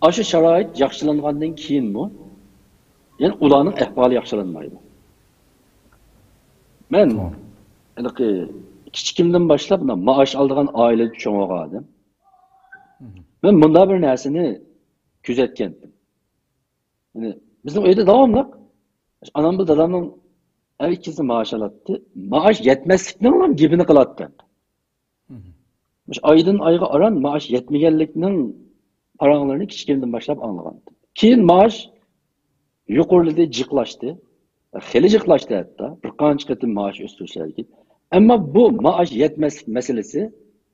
ئاشۇ شارائىت ياخشىلانغاندىن كېيىنمۇ يەنى ئۇلارنىڭ ئەھۋالى ياخشىلانمايدۇ. مەن ھېلىقى كىچىكىمدىن باشلاپ مۇنداق مائاش ئالىدىغان ئائىلىدە چوڭ بولغان ئادەم. مەن مۇنداق بىر نەرسىنى كۆزەتكەنتىم. يەنى بىزنىڭ ئۆيدە داۋاملىق ئانام بىلەن دادامنىڭ ھەر ئىككىسى مائاش ئالاتتى. مائاش يەتمەسلىكنىڭ گېپىنى قىلاتتى. مۇشۇ ئايدىن ئايغا ئاران مائاش يەتمىگەنلىكنىڭ پاراڭلىرىنى كىچىكىمدىن باشلاپ ئاڭلىغانتىم. كېيىن مائاش يۇقىرىلىدى، جىقلاشتى. خېلى جىقلاشتى ھەتتا. بىر قانچە قېتىم مائاش ئۆستۈرۈشلەردىن كېيىن. ئەمما بۇ مائاش يەتمەسلىك مەسىلىسى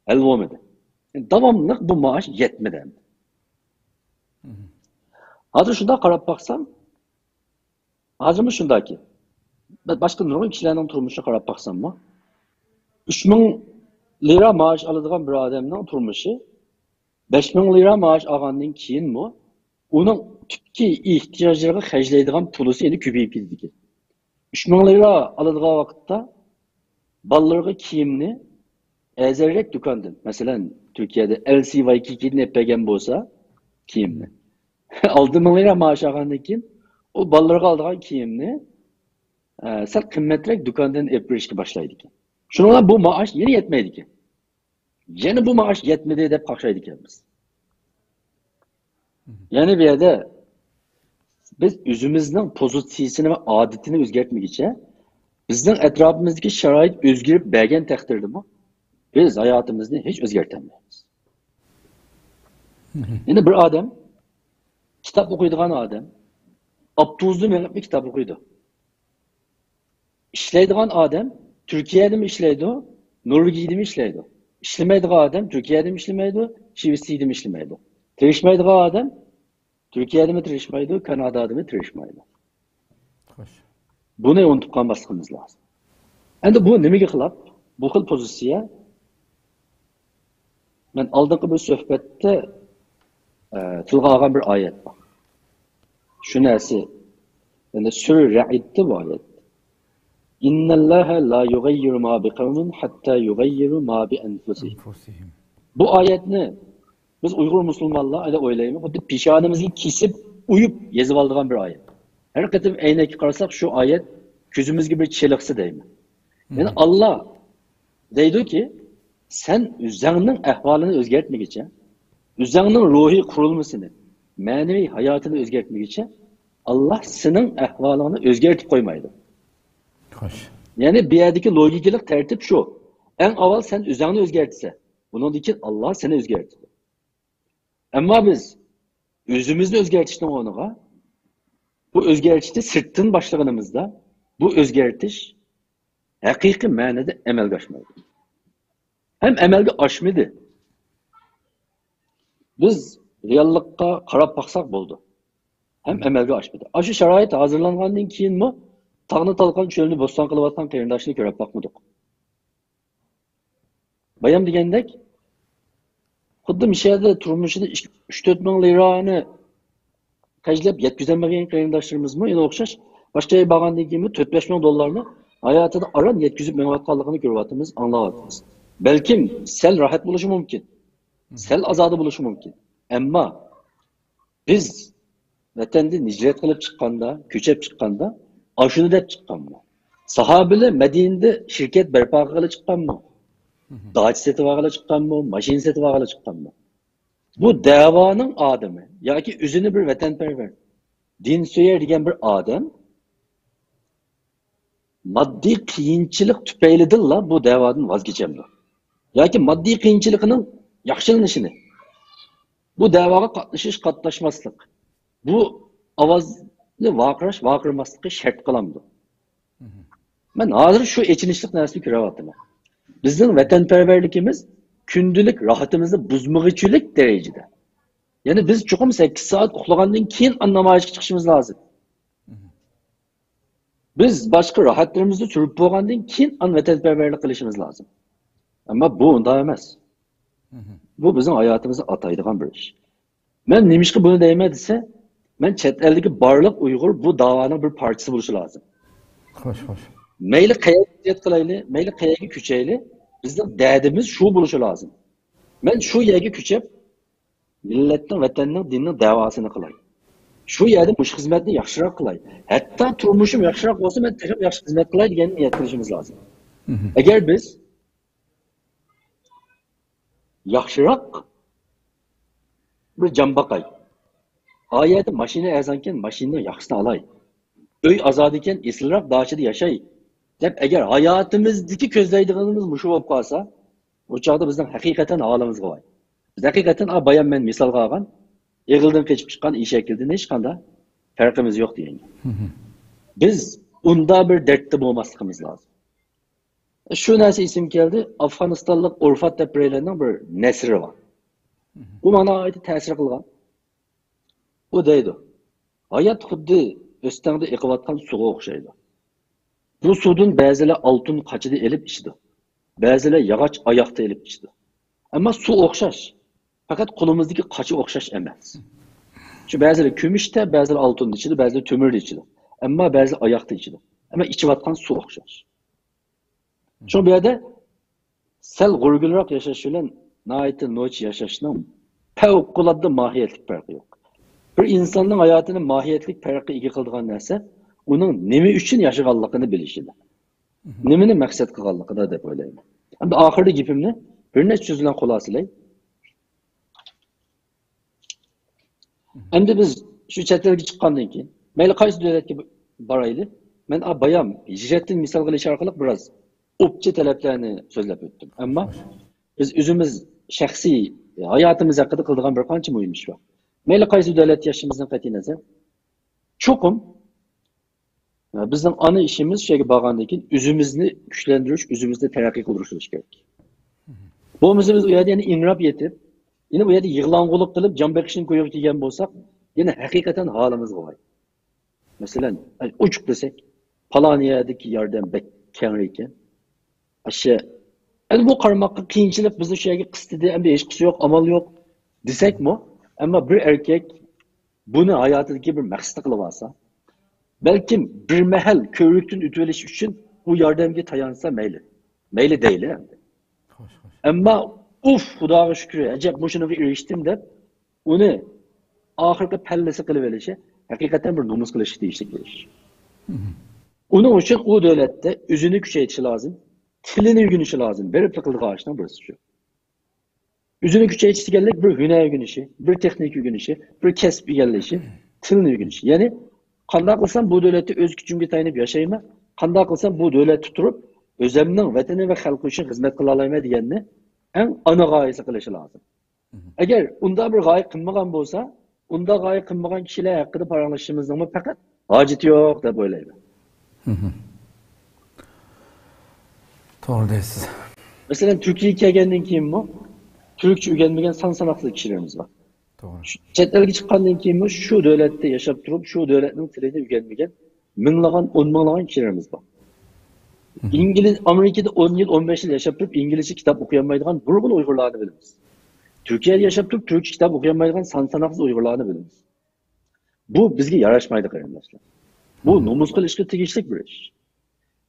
ھەل بولمىدى. داۋاملىق بۇ مائاش يەتمىدى ئەمدى. ھازىر شۇنداق قاراپ باقسام، ھازىرمۇ شۇنداكى. باشقا نۇرغۇن كىشىلەرنىڭ تۇرمۇشىغا قاراپ باقساممۇ، ئۈچ مىڭ لىرا مائاش ئالىدىغان بىر ئادەمنىڭ تۇرمۇشى بەش مىڭ لىرا مائاش ئالغاندىن كېيىنمۇ ئۇنىڭ تۈپكى ئېھتىياجلىرىغا خەجلەيدىغان پۇلىسى يەنە كۆپىيىپ كېتىدىكەن. ئۈچ مىڭ لىرا ئالىدىغان ۋاقىتتا بالىلىرىغا كىيىمنى ئەرزانراق دۇكاندىن، مەسىلەن، تۈركىيەدە ئەل سى ۋاي كېكىدىن ئېلىپ بەرگەن بولسا كىيىمنى، ئالتە مىڭ لىرا مائاش ئالغاندىن كېيىن ئۇ بالىلىرىغا ئالىدىغان كىيىمنى، ئە، سەل قىممەترەك دۇكاندىن ئېلىپ بېرىشكە باشلايدىكەن. شۇنىڭ بىلەن بۇ مائاش يەنە يەتمەيدىكەن. يەنە بۇ مائاش يەتمىدى دەپ قاقشايدىكەنمىز. يەنى بۇ يەردە بىز ئۆزىمىزنىڭ پوزىتسىيىسىنى ۋە ئادىتىنى ئۆزگەرتمىگۈچە، بىزنىڭ ئەتراپىمىزدىكى شارائىت ئۆزگىرىپ بەرگەن تەقدىردىمۇ، بىز ھاياتىمىزنى ھېچ ئۆزگەرتەلمەيمىز. يەنى بىر ئادەم، كىتاب ئوقۇيدىغان ئادەم، ئاپتوبۇستا مېڭىپمۇ كىتاب ئوقۇيدۇ. ئىشلەيدىغان ئادەم تۈركىيەدىمۇ ئىشلەيدۇ، نورۋېگىيىدىمۇ ئىشلەيدۇ. ئىشلىمەيدىغان ئادەم تۈركىيەدىمۇ ئىشلىمەيدۇ، شىۋېتسىيىدىمۇ ئىشلىمەيدۇ. تىرىشمايدىغان ئادەم تۈركىيەدىمۇ تىرىشمايدۇ، كانادادىمۇ تىرىشمايدۇ. خوش. بۇنى ئۇنتۇپ قالماسلىقىمىز لازىم. ئەمدى بۇ نېمىگە خىلاپ؟ بۇ خىل پوزىتسىيە مەن ئالدىنقى بىر سۆھبەتتە، ئە، تىلغا ئالغان بىر ئايەت بار. شۇ نەرسە، يەنى سۈرە رەئدتە بۇ ئايەت. إن الله لا يغير ما بقوم حتى يغيروا ما بأنفسهم. بۇ ئايەتنى بىز ئۇيغۇر مۇسۇلمانلار ئەدە ئويلايمەن، خۇددى پېشانىمىزگە كېسىپ، ئويۇپ يېزىۋالىدىغان بىر ئايەت. ھەر قېتىم ئەينەككە قارىساق، شۇ ئايەت كۆزىمىزگە بىر چېلىقسا دەيمەن. يەنى ئاللا دەيدۇكى، سەن ئۆزۈڭنىڭ ئەھۋالىنى ئۆزگەرتمىگىچە، ئۆزۈڭنىڭ روھىي قۇرۇلمىسىنى، مەنىۋى ھاياتىنى ئۆزگەرتمىگىچە، ئاللا سېنىڭ ئەھۋالىڭنى ئۆزگەرتىپ قويمايدۇ. خوش. يەنى بۇ يەردىكى لوگىكىلىق تەرتىپ شۇ. ئەڭ ئاۋۋال سەن ئۆزۈڭنى ئۆزگەرتىسەن. ئۇنىڭدىن كېيىن ئاللا سېنى ئۆزگەرتىدۇ. ئەمما بىز ئۆزىمىزنى ئۆزگەرتىشنىڭ ئورنىغا، بۇ ئۆزگەرتىشنى سىرتتىن باشلىغىنىمىزدا، بۇ ئۆزگەرتىش ھەقىقىي مەنىدە ئەمەلگە ئاشمايدۇ. ھەم ئەمەلگە ئاشمىدى. بىز رېئاللىققا قاراپ باقساق بولىدۇ. ھەم ئەمەلگە ئاشمىدى. ئاشۇ شارائىت ھازىرلانغاندىن كېيىنمۇ تاغنى تالقان، چۆلنى بوستان قىلىۋاتقان قېرىنداشنى كۆرۈپ باقمىدۇق. بايام دېگەندەك، خۇددى مۇشۇ يەردە تۇرمۇشىدا ئۈچ تۆت مىڭ لىرانى خەجلەپ يەتكۈزەلمىگەن قېرىنداشلىرىمىزمۇ يەنە ئوخشاش باشقا يەرگە بارغاندىن كېيىنمۇ تۆت بەش مىڭ دوللارنى ھاياتىدا ئاران يەتكۈزۈپ مېڭىۋاتقانلىقىنى كۆرۈۋاتىمىز، ئاڭلاۋاتىمىز. بەلكىم سەل راھەت بولۇشى مۇمكىن. سەل ئازادە بولۇشى مۇمكىن. ئەمما بىز ۋەتەندىن ھىجرەت قىلىپ چىققاندا، كۆچۈپ چىققاندا، ئاشۇنى دەپ چىققانمۇ؟ ساھابىلەر مەدىنىدە شىركەت بەرپا قىلغىلى چىققانمۇ؟ داچا سېتىپ ئالغىلى چىققانمۇ؟ ماشىنا سېتىپ ئالغىلى چىققانمۇ؟ بۇ دەۋانىڭ ئادىمى ياكى ئۆزىنى بىر ۋەتەنپەرۋەر، دىنسۆيەر دېگەن بىر ئادەم ماددىي قىيىنچىلىق تۈپەيلىدىنلا بۇ دەۋادىن ۋاز كېچەمدۇ؟ ياكى ماددىي قىيىنچىلىقىنىڭ ياخشىلىنىشىنى، بۇ دەۋاغا قاتنىشىش، قاتناشماسلىق، بۇ ئاۋازنى ۋارقىراش، ۋارقىرىماسلىقى شەرت قىلامدۇ؟ مەن ھازىر شۇ ئېچىنىشلىق نەرسىنى كۆرۈۋاتىمەن. بىزنىڭ ۋەتەنپەرۋەرلىكىمىز كۈندىلىك راھىتىمىزنى بۇزمىغۇچىلىك دەرىجىدە. يەنى بىز چوقۇم سەككىز سائەت ئۇخلىغاندىن كېيىن نامايىشقا چىقىشىمىز لازىم. بىز باشقا راھەتلىرىمىزنى سۈرۈپ بولغاندىن كېيىن ئان ۋەتەنپەرۋەرلىك قىلىشىمىز لازىم. ئەمما بۇ ئۇنداق ئەمەس. بۇ بىزنىڭ ھاياتىمىزنى ئاتايدىغان بىر ئىش. مەن نېمىشقا بۇنى دەيمەن دېسە، مەن چەت ئەلدىكى بارلىق ئۇيغۇر بۇ داۋانىڭ بىر پارچىسى بولۇشى لازىم. خوش، خوش. مەيلى قەيەرگە ھىجرەت قىلايلى، مەيلى قەيەرگە كۆچەيلى، بىزنىڭ دەردىمىز شۇ بولۇشى لازىم. مەن شۇ يەرگە كۆچۈپ، مىللەتنىڭ، ۋەتەننىڭ، دىننىڭ دەۋاسىنى قىلاي. شۇ يەردە مۇشۇ خىزمەتنى ياخشىراق قىلاي. ھەتتا تۇرمۇشۇم ياخشىراق بولسا، مەن تېخىمۇ ياخشى خىزمەت قىلاي دېگەن نىيەت قىلىشىمىز لازىم. ئەگەر بىز ياخشىراق بىر جان باقاي، ئا يەردە ماشىنا ئەرزانكەن، ماشىنىنىڭ ياخشىسىنى ئالاي، ئۆي ئازادىكەن، ئېسىلراق داچىدا ياشاي دەپ، ئەگەر ھاياتىمىزدىكى كۆزلەيدىغىنىمىز مۇشۇ بولۇپ قالسا، ئۇ چاغدا بىزنىڭ ھەقىقەتەن ھالىمىزغا ۋاي. بىز ھەقىقەتەن، ئا، بايام مەن مىسالغا ئالغان ئېغىلدىن قېچىپ چىققان ئېشەككىلدىن ھېچقانداق پەرقىمىز يوق دېگەن گەپ. بىز ئۇنداق بىر دەردتە بولماسلىقىمىز لازىم. شۇ نەرسە ئېسىمگە كەلدى. ئافغانىستانلىق ئورفات دەپ بىرەيلەننىڭ بىر نەسرى بار. ئۇ ماڭا ناھايىتى تەسىر قىلغان. ئۇ دەيدۇ، ھايات خۇددى ئۆستەڭدە ئېقىۋاتقان سۇغا ئوخشايدۇ. بۇ سۇدىن بەزىلەر ئالتۇن قاچىدا ئېلىپ ئىچىدۇ. بەزىلەر ياغاچ ئاياقتا ئېلىپ ئىچىدۇ. ئەمما سۇ ئوخشاش. پەقەت قولىمىزدىكى قاچا ئوخشاش ئەمەس. شۇ بەزىلەر كۈمۈشتە، بەزىلەر ئالتۇندا ئىچىدۇ، بەزىلەر تۆمۈردە ئىچىدۇ. ئەمما بەزىلەر ئاياقتا ئىچىدۇ. ئەمما ئىچىۋاتقان سۇ ئوخشاش. شۇڭا بۇ يەردە سەل غۇرگۇلراق ياشاش بىلەن ناھايىتى نوچى ياشاشنىڭ پەۋقۇلئاددە ماھىيەتلىك پەرقى يوق. بىر ئىنساننىڭ ھاياتىنى ماھىيەتلىك پەرققە ئىگە قىلىدىغان نەرسە ئۇنىڭ نېمە ئۈچۈن ياشىغانلىقىنى بىلىشىدە. نېمىنى مەقسەت قىلغانلىقىدا دەپ ئويلايمەن. ئەمدى ئاخىرىدا گېپىمنى بىر نەچچە سۆز بىلەن خۇلاسىلەي. ئەمدى بىز شۇ چەت ئەلگە چىققاندىن كېيىن، مەيلى قايسى دۆلەتكە بارايلى، مەن ئا بايام ھىجرەتتىن مىسال قىلىش ئارقىلىق بىراز ئوپچە تەلەپلەرنى سۆزلەپ ئۆتتۈم. ئەمما بىز ئۆزىمىز شەخسىي ھاياتىمىز ھەققىدە قىلىدىغان بىر قانچە مۇھىم ئىش بار. مەيلى قايسى دۆلەتتە ياشىمىسۇن، قەتئىينەزەر، چوقۇم بىزنىڭ ئانا ئىشىمىز شۇ يەرگە بارغاندىن كېيىن ئۆزىمىزنى كۈچلەندۈرۈش، ئۆزىمىزنى تەرەققىي قىلدۇرۇش كېرەك. بولمىسا بىز ئۇ يەردە يەنە ئىڭراپ يېتىپ، يەنە ئۇ يەردە يىغلاڭغۇلۇق قىلىپ جان بېقىشنىڭ كويىغا كىرگەن بولساق، يەنە ھەقىقەتەن ھالىمىزغا ۋاي. مەسىلەن، ئوچۇق دېسەك، پالان يەردىكى ياردەم بەك كەڭرى ئىكەن. ئاشۇ، ئەمدى بۇ قارىماققا قىيىنچىلىق بىزنى شۇ يەرگە قىستىدى، ئەمدى ھېچقىسى يوق، ئامال يوق دېسەكمۇ، ئەمما بىر ئەركەك بۇنى ھاياتىدىكى بىر مەقسىتى قىلىۋالسا، بەلكىم بىر مەھەل كۆۋرۈكتىن ئۆتۈۋېلىش ئۈچۈن ئۇ ياردەمگە تايانسا مەيلى. مەيلى دەيلى ئەمدى. ئەمما ئۇف، خۇداغا شۈكرى، ئەجەب مۇشۇنىڭغا ئېرىشتىم دەپ، ئۇنى ئاخىرقى پەللىسى قىلىۋېلىشى ھەقىقەتەن بىر نومۇس قىلىشقا تېگىشلىك بىر ئىش. ئۇنىڭ ئۈچۈن ئۇ دۆلەتتە ئۆزىنى كۈچەيتىشى لازىم، تىلىنى ئۆگىنىشى لازىم. بېرىپلا قىلىدىغان ئىشنىڭ بىرسى شۇ. ئۆزىنى كۈچەيتىش دېگەنلىك بىر ھۈنەر ئۆگىنىشى، بىر تېخنىكا ئۆگىنىشى، بىر كەسىپ ئىگىلىشى، تىلنى ئۆگىنىشى. يەنى قانداق قىلسام بۇ دۆلەتتە ئۆز كۈچۈمگە تايىنىپ ياشايمەن، قانداق قىلسام بۇ دۆلەتتە تۇرۇپ ئۆزۈمنىڭ ۋەتىنى ۋە خەلقى ئۈچۈن خىزمەت قىلالايمەن دېگەننى ئەڭ ئانا غايىسى قىلىشى لازىم. ئەگەر ئۇنداق بىر غايە قىلمىغان بولسا، ئۇنداق غايە قىلمىغان كىشىلەر ھەققىدە پاراڭلىشىشىمىزنىڭمۇ پەقەت ھاجىتى يوق دەپ ئويلايمەن. توغرا دەيسىز. مەسىلەن، تۈركىيەگە كەلگەندىن كېيىنمۇ تۈركچە ئۆگەنمىگەن سان ساناقسىز كىشىلىرىمىز بار. توغرا. چەت ئەلگە چىققاندىن كېيىنمۇ شۇ دۆلەتتە ياشاپ تۇرۇپ، شۇ دۆلەتنىڭ تىلىنى ئۆگەنمىگەن مىڭلىغان، ئون مىڭلىغان كىشىلىرىمىز بار. ئىنگلىز، ئامېرىكىدا ئون يىل، ئون بەش يىل ياشاپ تۇرۇپ، ئىنگلىزچە كىتاب ئوقۇيالمايدىغان نۇرغۇن ئۇيغۇرلارنى بىلىمىز. تۈركىيەدە ياشاپ تۇرۇپ، تۈركچە كىتاب ئوقۇيالمايدىغان سان ساناقسىز ئۇيغۇرلارنى بىلىمىز. بۇ بىزگە ياراشمايدۇ، قېرىنداشلار. بۇ نومۇس قىلىشقا تېگىشلىك بىر ئىش.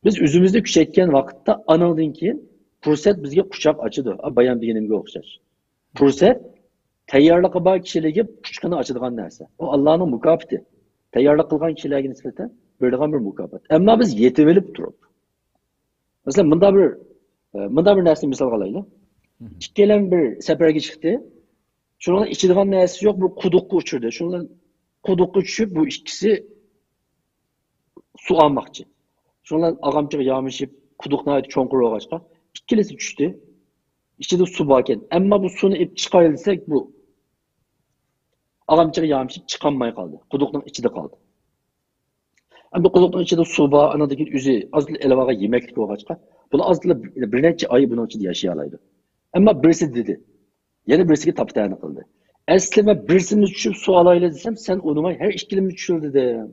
بىز ئۆزىمىزنى كۈچەيتكەن ۋاقىتتا، ئانىڭدىن كېيىن پۇرسەت بىزگە قۇچاق ئاچىدۇ. ئا، بايام دېگىنىمگە ئوخشاش. پۇرسەت تەييارلىقى بار كىشىلەرگە پۇچىقىنى ئاچىدىغان نەرسە. ئۇ ئاللانىڭ مۇكاپاتى. تەييارلىق قىلغان كىشىلەرگە نىسبەتەن بېرىدىغان بىر مۇكاپات. ئەمما بىز يېتىۋېلىپ تۇرۇپ، مەسىلەن، مۇنداق بىر، ئە، مۇنداق بىر نەرسىنى مىسالغا ئالايلى. ئىككىيلەن بىر سەپەرگە چىقتى. شۇنىڭ ئىچىدىغان نەرسىسى يوق، بىر قۇدۇققا ئۇچرىدى. شۇنىڭ قۇدۇققا چۈشۈپ، بۇ ئىككىسى سۇ ئالماقچى. شۇنىڭ بىلەن ئاغامچىغا يامىشىپ، قۇدۇق ناھايىتى چوڭقۇر بولغاچقا، ئىككىلىسى چۈشتى. ئىچىدە سۇ باركەن. ئەمما بۇ سۇنى ئېلىپ چىقايلى دېسەك، بۇ ئاغامچىغا يامىشىپ چىقالماي قالدى. قۇدۇقنىڭ ئىچىدە قالدى. ئەمدى قۇدۇقنىڭ ئىچىدە سۇ بار، ئانىڭدىن كېيىن ئۆزى ئازلا ئېلىۋالغان يېمەكلىك بولغاچقا، بۇلار ئازلا بىر نەچچە ئاي بۇنىڭ ئىچىدە ياشىيالايدۇ. ئەمما بىرسى دېدى، يەنە بىرسىگە تاپا-تەنە قىلدى. ئەسلى مەن بىرسىمىز چۈشۈپ سۇ ئالايلى دېسەم، سەن ئۇنىماي ھەر ئىككىلىمىز چۈشىلى دېدىم.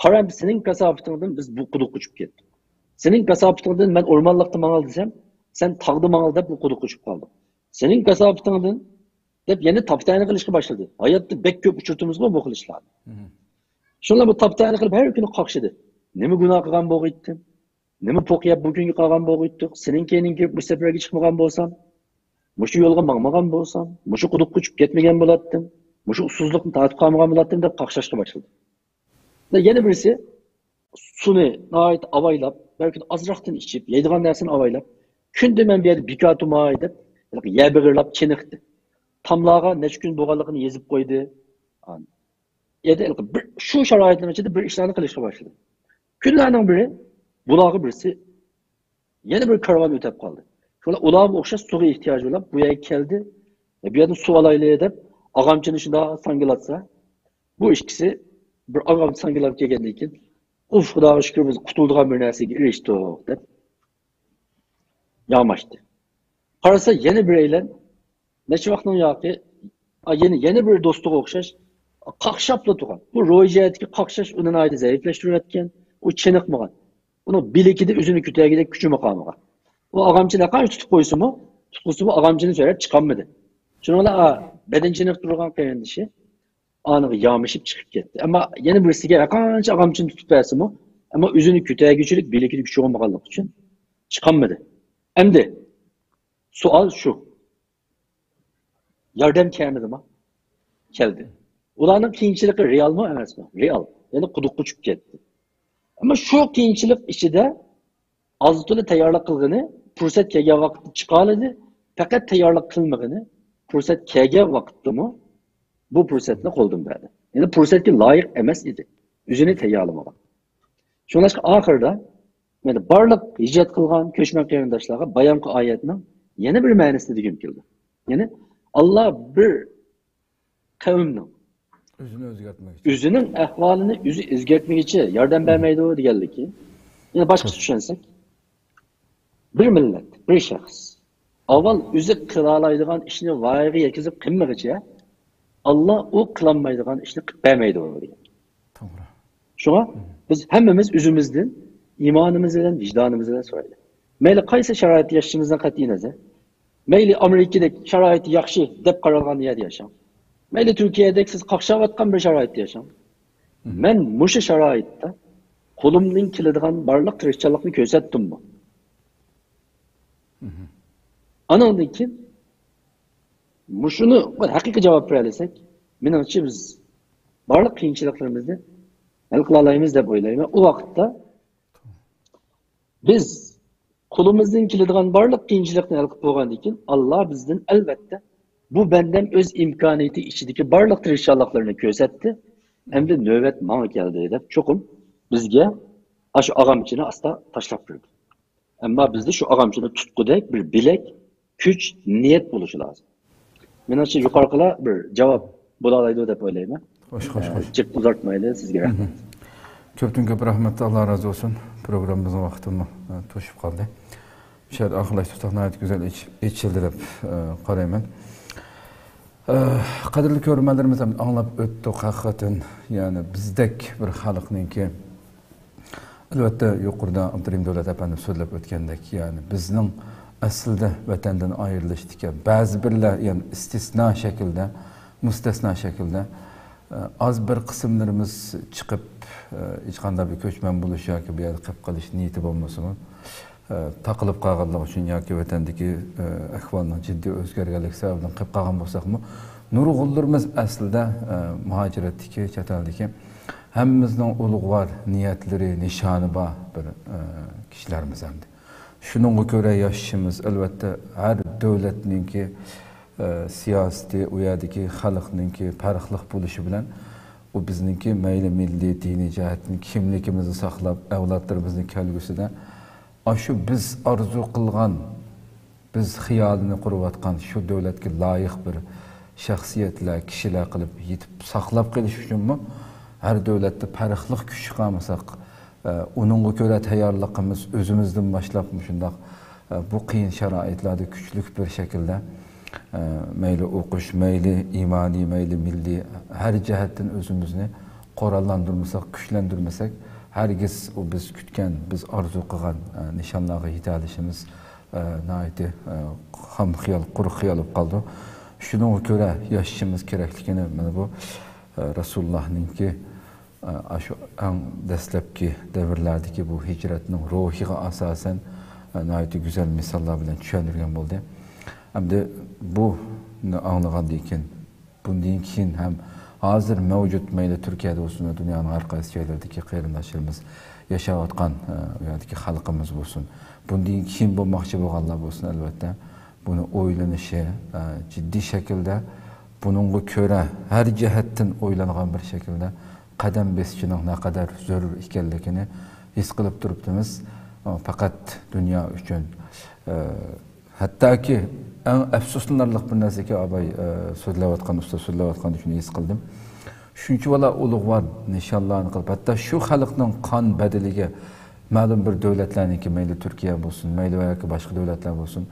قارا، سېنىڭ كاساپىتىڭدىن بىز بۇ قۇدۇققا چۈشۈپ كەتتۇق. سېنىڭ كاساپىتىڭدىن مەن ئورمانلىقتا ماڭاي دېسەم، سەن تاغدا ماڭاي دەپ بۇ قۇدۇققا چۈشۈپ قالدۇق. سېنىڭ كاساپىتىڭدىن دەپ يەنە تاپا-تەنە قىلىشقا باشلىدى. ھاياتتا بەك كۆپ ئۇچرىتىمىزغۇ بۇ خىل ئىشلارنى. شۇڭلار بۇ تاپا-تەنە قىلىپ ھەر كۈنى قاقشىدى. نېمە گۇناھ قىلغان بولغىيتتىم؟ نېمە پوق يەپ بۇ كۈنگە قالغان بولغىيتتۇق؟ سېنىڭ كەينىڭگە كىرىپ مۇشۇ سەپەرگە چىقمىغان بولسام، مۇشۇ يولغا ماڭمىغان بولسام، مۇشۇ قۇدۇققا چۈشۈپ كەتمىگەن بولاتتىم، مۇشۇ ئۇسسۇزلۇقنى تارتىپ قالمىغان بولاتتىم دەپ قاقشاشقا باشلىدى. يەنە بىرسى سۇنى ناھايىتى ئاۋايلاپ، بەلكىم ئازراقتىن ئىچىپ، يەيدىغان نەرسىنى ئاۋايلاپ، كۈندە مەن بۇ يەردە بىكار تۇرماي دەپ، يەر بېغىرلاپ چېنىقتى. تاملارغا نەچچە كۈن بولغانلىقىنى يېزىپ قويدى. يەنە بىر، شۇ شارائىتنىڭ ئىچىدە بىر ئىشلارنى قىلىشقا باشلىدى. كۈنلەرنىڭ بىرى بۇلارغا بىرسى يەنە بىر كارۋان ئۆتۈپ قالدى. شۇلار ئۇلارغا ئوخشاش سۇغا ئېھتىياجى بولۇپ بۇ يەرگە كەلدى. بۇ يەردىن سۇ ئالايلى دەپ ئاغامچىنى شۇنداق ساڭگىلاتسا، بۇ ئىككىسى بىر ئاغامچى ساڭگىلاپ كەلگەندىن كېيىن، ئۇف، خۇداغا شۈكۈر، بىز قۇتۇلىدىغان بىر نەرسىگە ئېرىشتۇق دەپ ياماشتى. قارىسا يەنە بىرەيلەن نەچچە ۋاقىتنىڭ ياقى، ئا، يەنە، يەنە بىر دوستىغا ئوخشاش قاقشاپلا تۇرغان. بۇ روھىي جەھەتتىكى قاقشاش ئۇنى ناھايىتى زەئىپلەشتۈرۈۋەتكەن. ئۇ چېنىقمىغان. ئۇنىڭ بىلىكىدە ئۆزىنى كۆتەرگۈدەك كۈچىمۇ قالمىغان. ئۇ ئاغامچىنى ھەرقانچە تۇتۇپ قويسىمۇ، تۇتقۇزسىمۇ ئاغامچىنى سۆرەپ چىقالمىدى. شۇنىڭ بىلەن، ئا، بەدەن چېنىقتۇرغان قېرىندىشى ئانىغا يامىشىپ چىقىپ كەتتى. ئەمما يەنە بىرسىگە ھەرقانچە ئاغامچىنى تۇتۇپ بەرسىمۇ، ئەمما ئۆزىنى كۆتەرگۈچىلىك بىلىكىدە كۈچى بولمىغانلىقى ئۈچۈن چىقالمىدى. ئەمدى سوئال شۇ. ياردەم كەلمىدىما؟ كەلدى. ئۇلارنىڭ قىيىنچىلىقى رېئالمۇ ئەمەسمۇ؟ رېئال. يەنى قۇدۇققا چۈشۈپ كەتتى. ئەمما شۇ قىيىنچىلىق ئىچىدە ئاز-تولا تەييارلىق قىلغىنى، پۇرسەت كەلگەن ۋاقىتتا چىقالىدى. پەقەت تەييارلىق قىلمىغىنى، پۇرسەت كەلگەن ۋاقىتتىمۇ بۇ پۇرسەتنى قولدىن بەردى. يەنى پۇرسەتكە لايىق ئەمەس ئىدى. ئۆزىنى تەييارلىمىغان. شۇڭلاشقا ئاخىرىدا مەن بارلىق ھىجرەت قىلغان كۆچمەن قېرىنداشلارغا بايامقى ئايەتنىڭ يەنە بىر مەنىسىنى دېگۈم كېلىدۇ. يەنى ئاللا بىر قەۋمنىڭ ئۆزىنى ئۆزگەرتمەكچى. ئۆزىنىڭ ئەھۋالىنى ئۆزى ئۆزگەرتمىگۈچە ياردەم بەرمەيدۇ دېگەنلىكى. يەنى باشقىچە چۈشەنسەك، بىر مىللەت، بىر شەخس ئاۋۋال ئۆزى قىلالايدىغان ئىشنى ۋايىغا يەتكۈزۈپ قىلمىغىچە، ئاللا ئۇ قىلالمايدىغان ئىشنى قىلىپ بەرمەيدۇ دېگەن. توغرا. شۇڭا بىز ھەممىمىز ئۆزىمىزدىن، ئىمانىمىز بىلەن، ۋىجدانىمىز بىلەن سورايلى. مەيلى قايسى شارائىتتا ياشىشىمىزدىن قەتئىي نەزەر، مەيلى ئامېرىكىدەك شارائىتى ياخشى دەپ قارالغان يەردە ياشاڭ، مەيلى تۈركىيەدەك سىز قاقشاۋاتقان بىر شارائىتتا ياشاڭ، مەن مۇشۇ شارائىتتا قولۇمدىن كېلىدىغان بارلىق تىرىشچانلىقنى كۆرسەتتىممۇ؟ ئانىڭدىن كېيىن مۇشۇنى بىر ھەقىقىي جاۋاب بېرەلىسەك، مېنىڭچە بىز بارلىق قىيىنچىلىقلىرىمىزنى ھەل قىلالايمىز دەپ ئويلايمەن. ئۇ ۋاقىتتا بىز قولىمىزدىن كېلىدىغان بارلىق قىيىنچىلىقنى ھەل قىلىپ بولغاندىن كېيىن، ئاللا بىزدىن ئەلۋەتتە بۇ بەندەم ئۆز ئىمكانىيىتى ئىچىدىكى بارلىق تىرىشچانلىقلىرىنى كۆرسەتتى، ئەمدى نۆۋەت ماڭا كەلدى دەپ چوقۇم بىزگە ئاشۇ ئاغامچىنى ئاستا تاشلاپ بېرىدۇ. ئەمما بىزدە شۇ ئاغامچىنى تۇتقۇدەك بىر بىلەك، كۈچ، نىيەت بولۇشى لازىم. مېنىڭچە يۇقىرىقىلار بىر جاۋاب بولالايدۇ دەپ ئويلايمەن. خوش، خوش، ئە، خوش. جىق ئۇزارتمايلى، سىزگە رەھمەت. كۆپتىن كۆپ رەھمەت، ئاللا رازى بولسۇن. پروگراممىمىزنىڭ ۋاقتىمۇ، ئە، توشۇپ قالدى. شۇ يەردە ئاخىرلاشتۇرساق ناھايىتى گۈزەل ئېچ-، ئېچىلدى دەپ، ئە، قارايمەن. ئە، قەدىرلىك كۆرۈرمەنلىرىمىز، ئەمدى ئاڭلاپ ئۆتتۇق ھەقىقەتەن. يەنى بىزدەك بىر خەلقنىڭكى ئەلۋەتتە، يۇقىرىدا ئابدۇرېھىم دۆلەت ئەپەندىمىز سۆزلەپ ئۆتكەندەك، يەنى بىزنىڭ ئەسلىدە ۋەتەندىن ئايرىلىشتىكى بەزى بىرلەر، يەنى ئىستىسنا شەكىلدە، مۇستەسنا شەكىلدە، ئە، ئاز بىر قىسىملىرىمىز چىقىپ، ئە، ھېچقانداق بىر كۆچمەن بولۇش ياكى بۇ يەردە قېلىپ قېلىش نىيىتى بولمىسىمۇ، تاقىلىپ قالغانلىقى ئۈچۈن ياكى ۋەتەندىكى ئەھۋالنىڭ جىددىي ئۆزگەرگەنلىكى سەۋەبىدىن قېلىپ قالغان بولساقمۇ، نۇرغۇنلىرىمىز ئەسلىدە مۇھاجىرەتتىكى، چەت ئەلدىكى ھەممىمىزنىڭ ئۇلۇغۋار نىيەتلىرى، نىشانى بار بىر كىشىلەرمىز ئەمدى. شۇنىڭغا كۆرە ياشىشىمىز، ئەلۋەتتە، ھەر دۆلەتنىڭكى سىياسىتى، ئۇ يەردىكى خەلقنىڭكى پەرقلىق بولۇشى بىلەن، ئۇ بىزنىڭكى مەيلى مىللىي، دىنىي جەھەتتىن كىملىكىمىزنى ساقلاپ، ئەۋلادلىرىمىزنىڭ كەلگۈسىدە ئاشۇ بىز ئارزۇ قىلغان، بىز خىيالىنى قۇرۇۋاتقان شۇ دۆلەتكە لايىق بىر شەخسىيەتلەر، كىشىلەر قىلىپ يېتىپ ساقلاپ قېلىش ئۈچۈنمۇ ھەر دۆلەتتە پەرقلىق كۈچ چىقارمىساق، ئۇنىڭغا كۆرە تەييارلىقىمىز ئۆزىمىزدىن باشلاپ مۇشۇنداق بۇ قىيىن شارائىتلاردا كۈچلۈك بىر شەكىلدە، مەيلى ئوقۇش، مەيلى ئىمانىي، مەيلى مىللىي، ھەر جەھەتتىن ئۆزىمىزنى قوراللاندۇرمىساق، كۈچلەندۈرمىسەك، ھەرگىز ئۇ بىز كۈتكەن، بىز ئارزۇ قىلغان نىشانلارغا يېتەلىشىمىز ناھايىتى خام خىيال، قۇرۇق خىيال بولۇپ قالىدۇ. شۇنىڭغا كۆرە ياشىشىمىز كېرەكلىكىنى مانا بۇ رەسۇلۇللاھنىڭكى ئاشۇ ئەڭ دەسلەپكى دەۋرلەردىكى بۇ ھىجرەتنىڭ روھىغا ئاساسەن، ناھايىتى گۈزەل مىساللار بىلەن چۈشەندۈرگەن بولدى. ئەمدى بۇنى ئاڭلىغاندىن كېيىن، بۇندىن كېيىن ھەم ھازىر مەۋجۇت، مەيلى تۈركىيەدە بولسۇن ۋە دۇنيانىڭ ھەر قايسى جايلىرىدىكى قېرىنداشلىرىمىز ياشاۋاتقان، ئۇ يەردىكى خەلقىمىز بولسۇن، بۇندىن كېيىن بولماقچى بولغانلار بولسۇن، ئەلۋەتتە، بۇنى ئويلىنىشى، جىددىي شەكىلدە، بۇنىڭغا كۆرە ھەر جەھەتتىن ئويلانغان بىر شەكىلدە قەدەم بېسىشىنىڭ نەقەدەر زۆرۈر ئىكەنلىكىنى ھېس قىلىپ تۇرۇپتىمىز. پەقەت دۇنيا ئۈچۈن، ھەتتاكى ئەڭ ئەپسۇسلىنارلىق بىر نەرسىكى، ئاباي سۆزلەۋاتقان، ئۇستا سۆزلەۋاتقاندا شۇنى ھېس قىلدىم. شۇنچىۋالا ئۇلۇغۋار نىشانلارنى قىلىپ، ھەتتا شۇ خەلقنىڭ قان بەدىلىگە مەلۇم بىر دۆلەتلەرنىڭكى، مەيلى تۈركىيە بولسۇن، مەيلى ۋە ياكى باشقا دۆلەتلەر بولسۇن،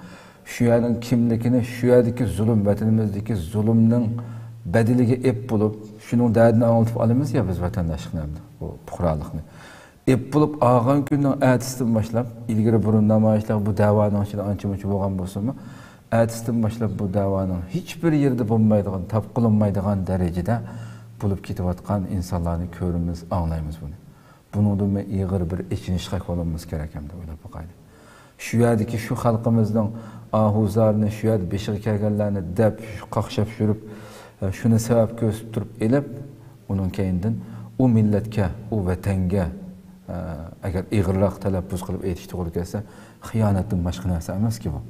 شۇ يەرنىڭ كىملىكىنى، شۇ يەردىكى زۇلۇم، ۋەتىنىمىزدىكى زۇلۇمنىڭ بەدىلىگە ئېپ بولۇپ، شۇنىڭ دەردىنى ئاڭلىتىپ ئالىمىز يا بىز ۋەتەنداشلىقنى، ئەمدى بۇ پۇقرالىقنى. ئېپ بولۇپ ئالغان كۈننىڭ ئەتىسىدىن باشلاپ، ئىلگىرى بۇرۇن نامايىشلار بۇ دەۋانىڭ ئىچىدە ئانچە-مۇنچە بولغان بولسىمۇ، ئەتىسىدىن باشلاپ بۇ دەۋانىڭ ھېچبىر يېرىدە بولمايدىغان، تاپ قىلىنمايدىغان دەرىجىدە بولۇپ كېتىۋاتقان ئىنسانلارنى كۆرىمىز، ئاڭلايمىز بۇنى. بۇنىڭدىنمۇ ئېغىر بىر ئېچىنىشلىق ئەھۋال بولمىسا كېرەك ئەمدى، ئويلاپ باقايلى. شۇ يەردىكى شۇ خەلقىمىزنىڭ ئاھۇزارىنى، شۇ يەردە بېشىغا كەلگەنلەرنى دەپ، قاقشاپ يۈرۈپ، شۇنى سەۋەب كۆرسىتىپ تۇرۇپ ئېلىپ، ئۇنىڭ كەينىدىن ئۇ مىللەتكە، ئۇ ۋەتەنگە، ئەگەر ئېغىرراق تەلەپپۇز قىلىپ ئېيتىش توغرا كەلسە، خىيانەتتىن باشقا نەرسە ئەمەسكى بۇ.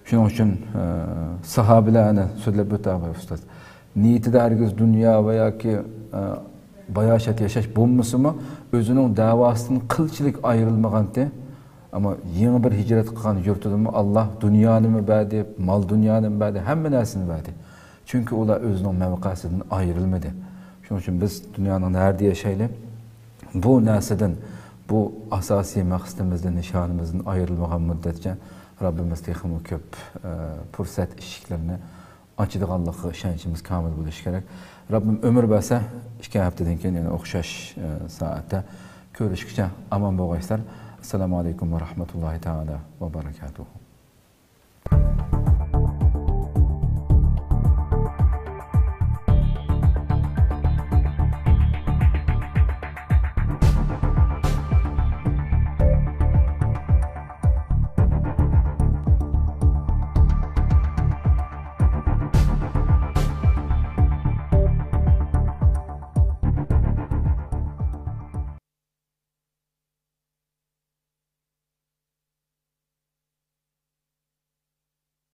شۇنىڭ ئۈچۈن، ساھابىلەر ئەنە سۆزلەپ ئۆتتى ئاباي ئۇستاز. نىيىتىدە ھەرگىز دۇنيا ۋە ياكى باياشات ياشاش بولمىسىمۇ، ئۆزىنىڭ دەۋاسىدىن قىلچىلىك ئايرىلمىغانتى. ئەمما يېڭى بىر ھىجرەت قىلغان يۇرتىدىمۇ ئاللا دۇنيانىمۇ بەردى، مال دۇنيانىمۇ بەردى، ھەممە نەرسىنى بەردى. چۈنكى ئۇلار ئۆزىنىڭ مەۋقەسىدىن ئايرىلمىدى. شۇنىڭ ئۈچۈن بىز دۇنيانىڭ نەدە ياشايلى، بۇ نەرسىدىن، بۇ ئاساسىي مەقسىتىمىزدىن، نىشانىمىزدىن ئايرىلمىغان مۇددەتچە رەببىمىز تېخىمۇ كۆپ پۇرسەت ئىشىكلىرىنى ئاچىدىغانلىقىغا ئىشەنچىمىز كامىل بولۇشى كېرەك. رەببىم ئۆمۈر بەرسە، ئىككى ھەپتىدىن كېيىن يەنە ئوخشاش سائەتتە كۆرۈشكىچە ئامان بولغايسىلەر. ئەسسالامۇ ئەلەيكۇم ۋە رەھمەتۇللاھى تائالا ۋە بەرەكاتۇھۇ.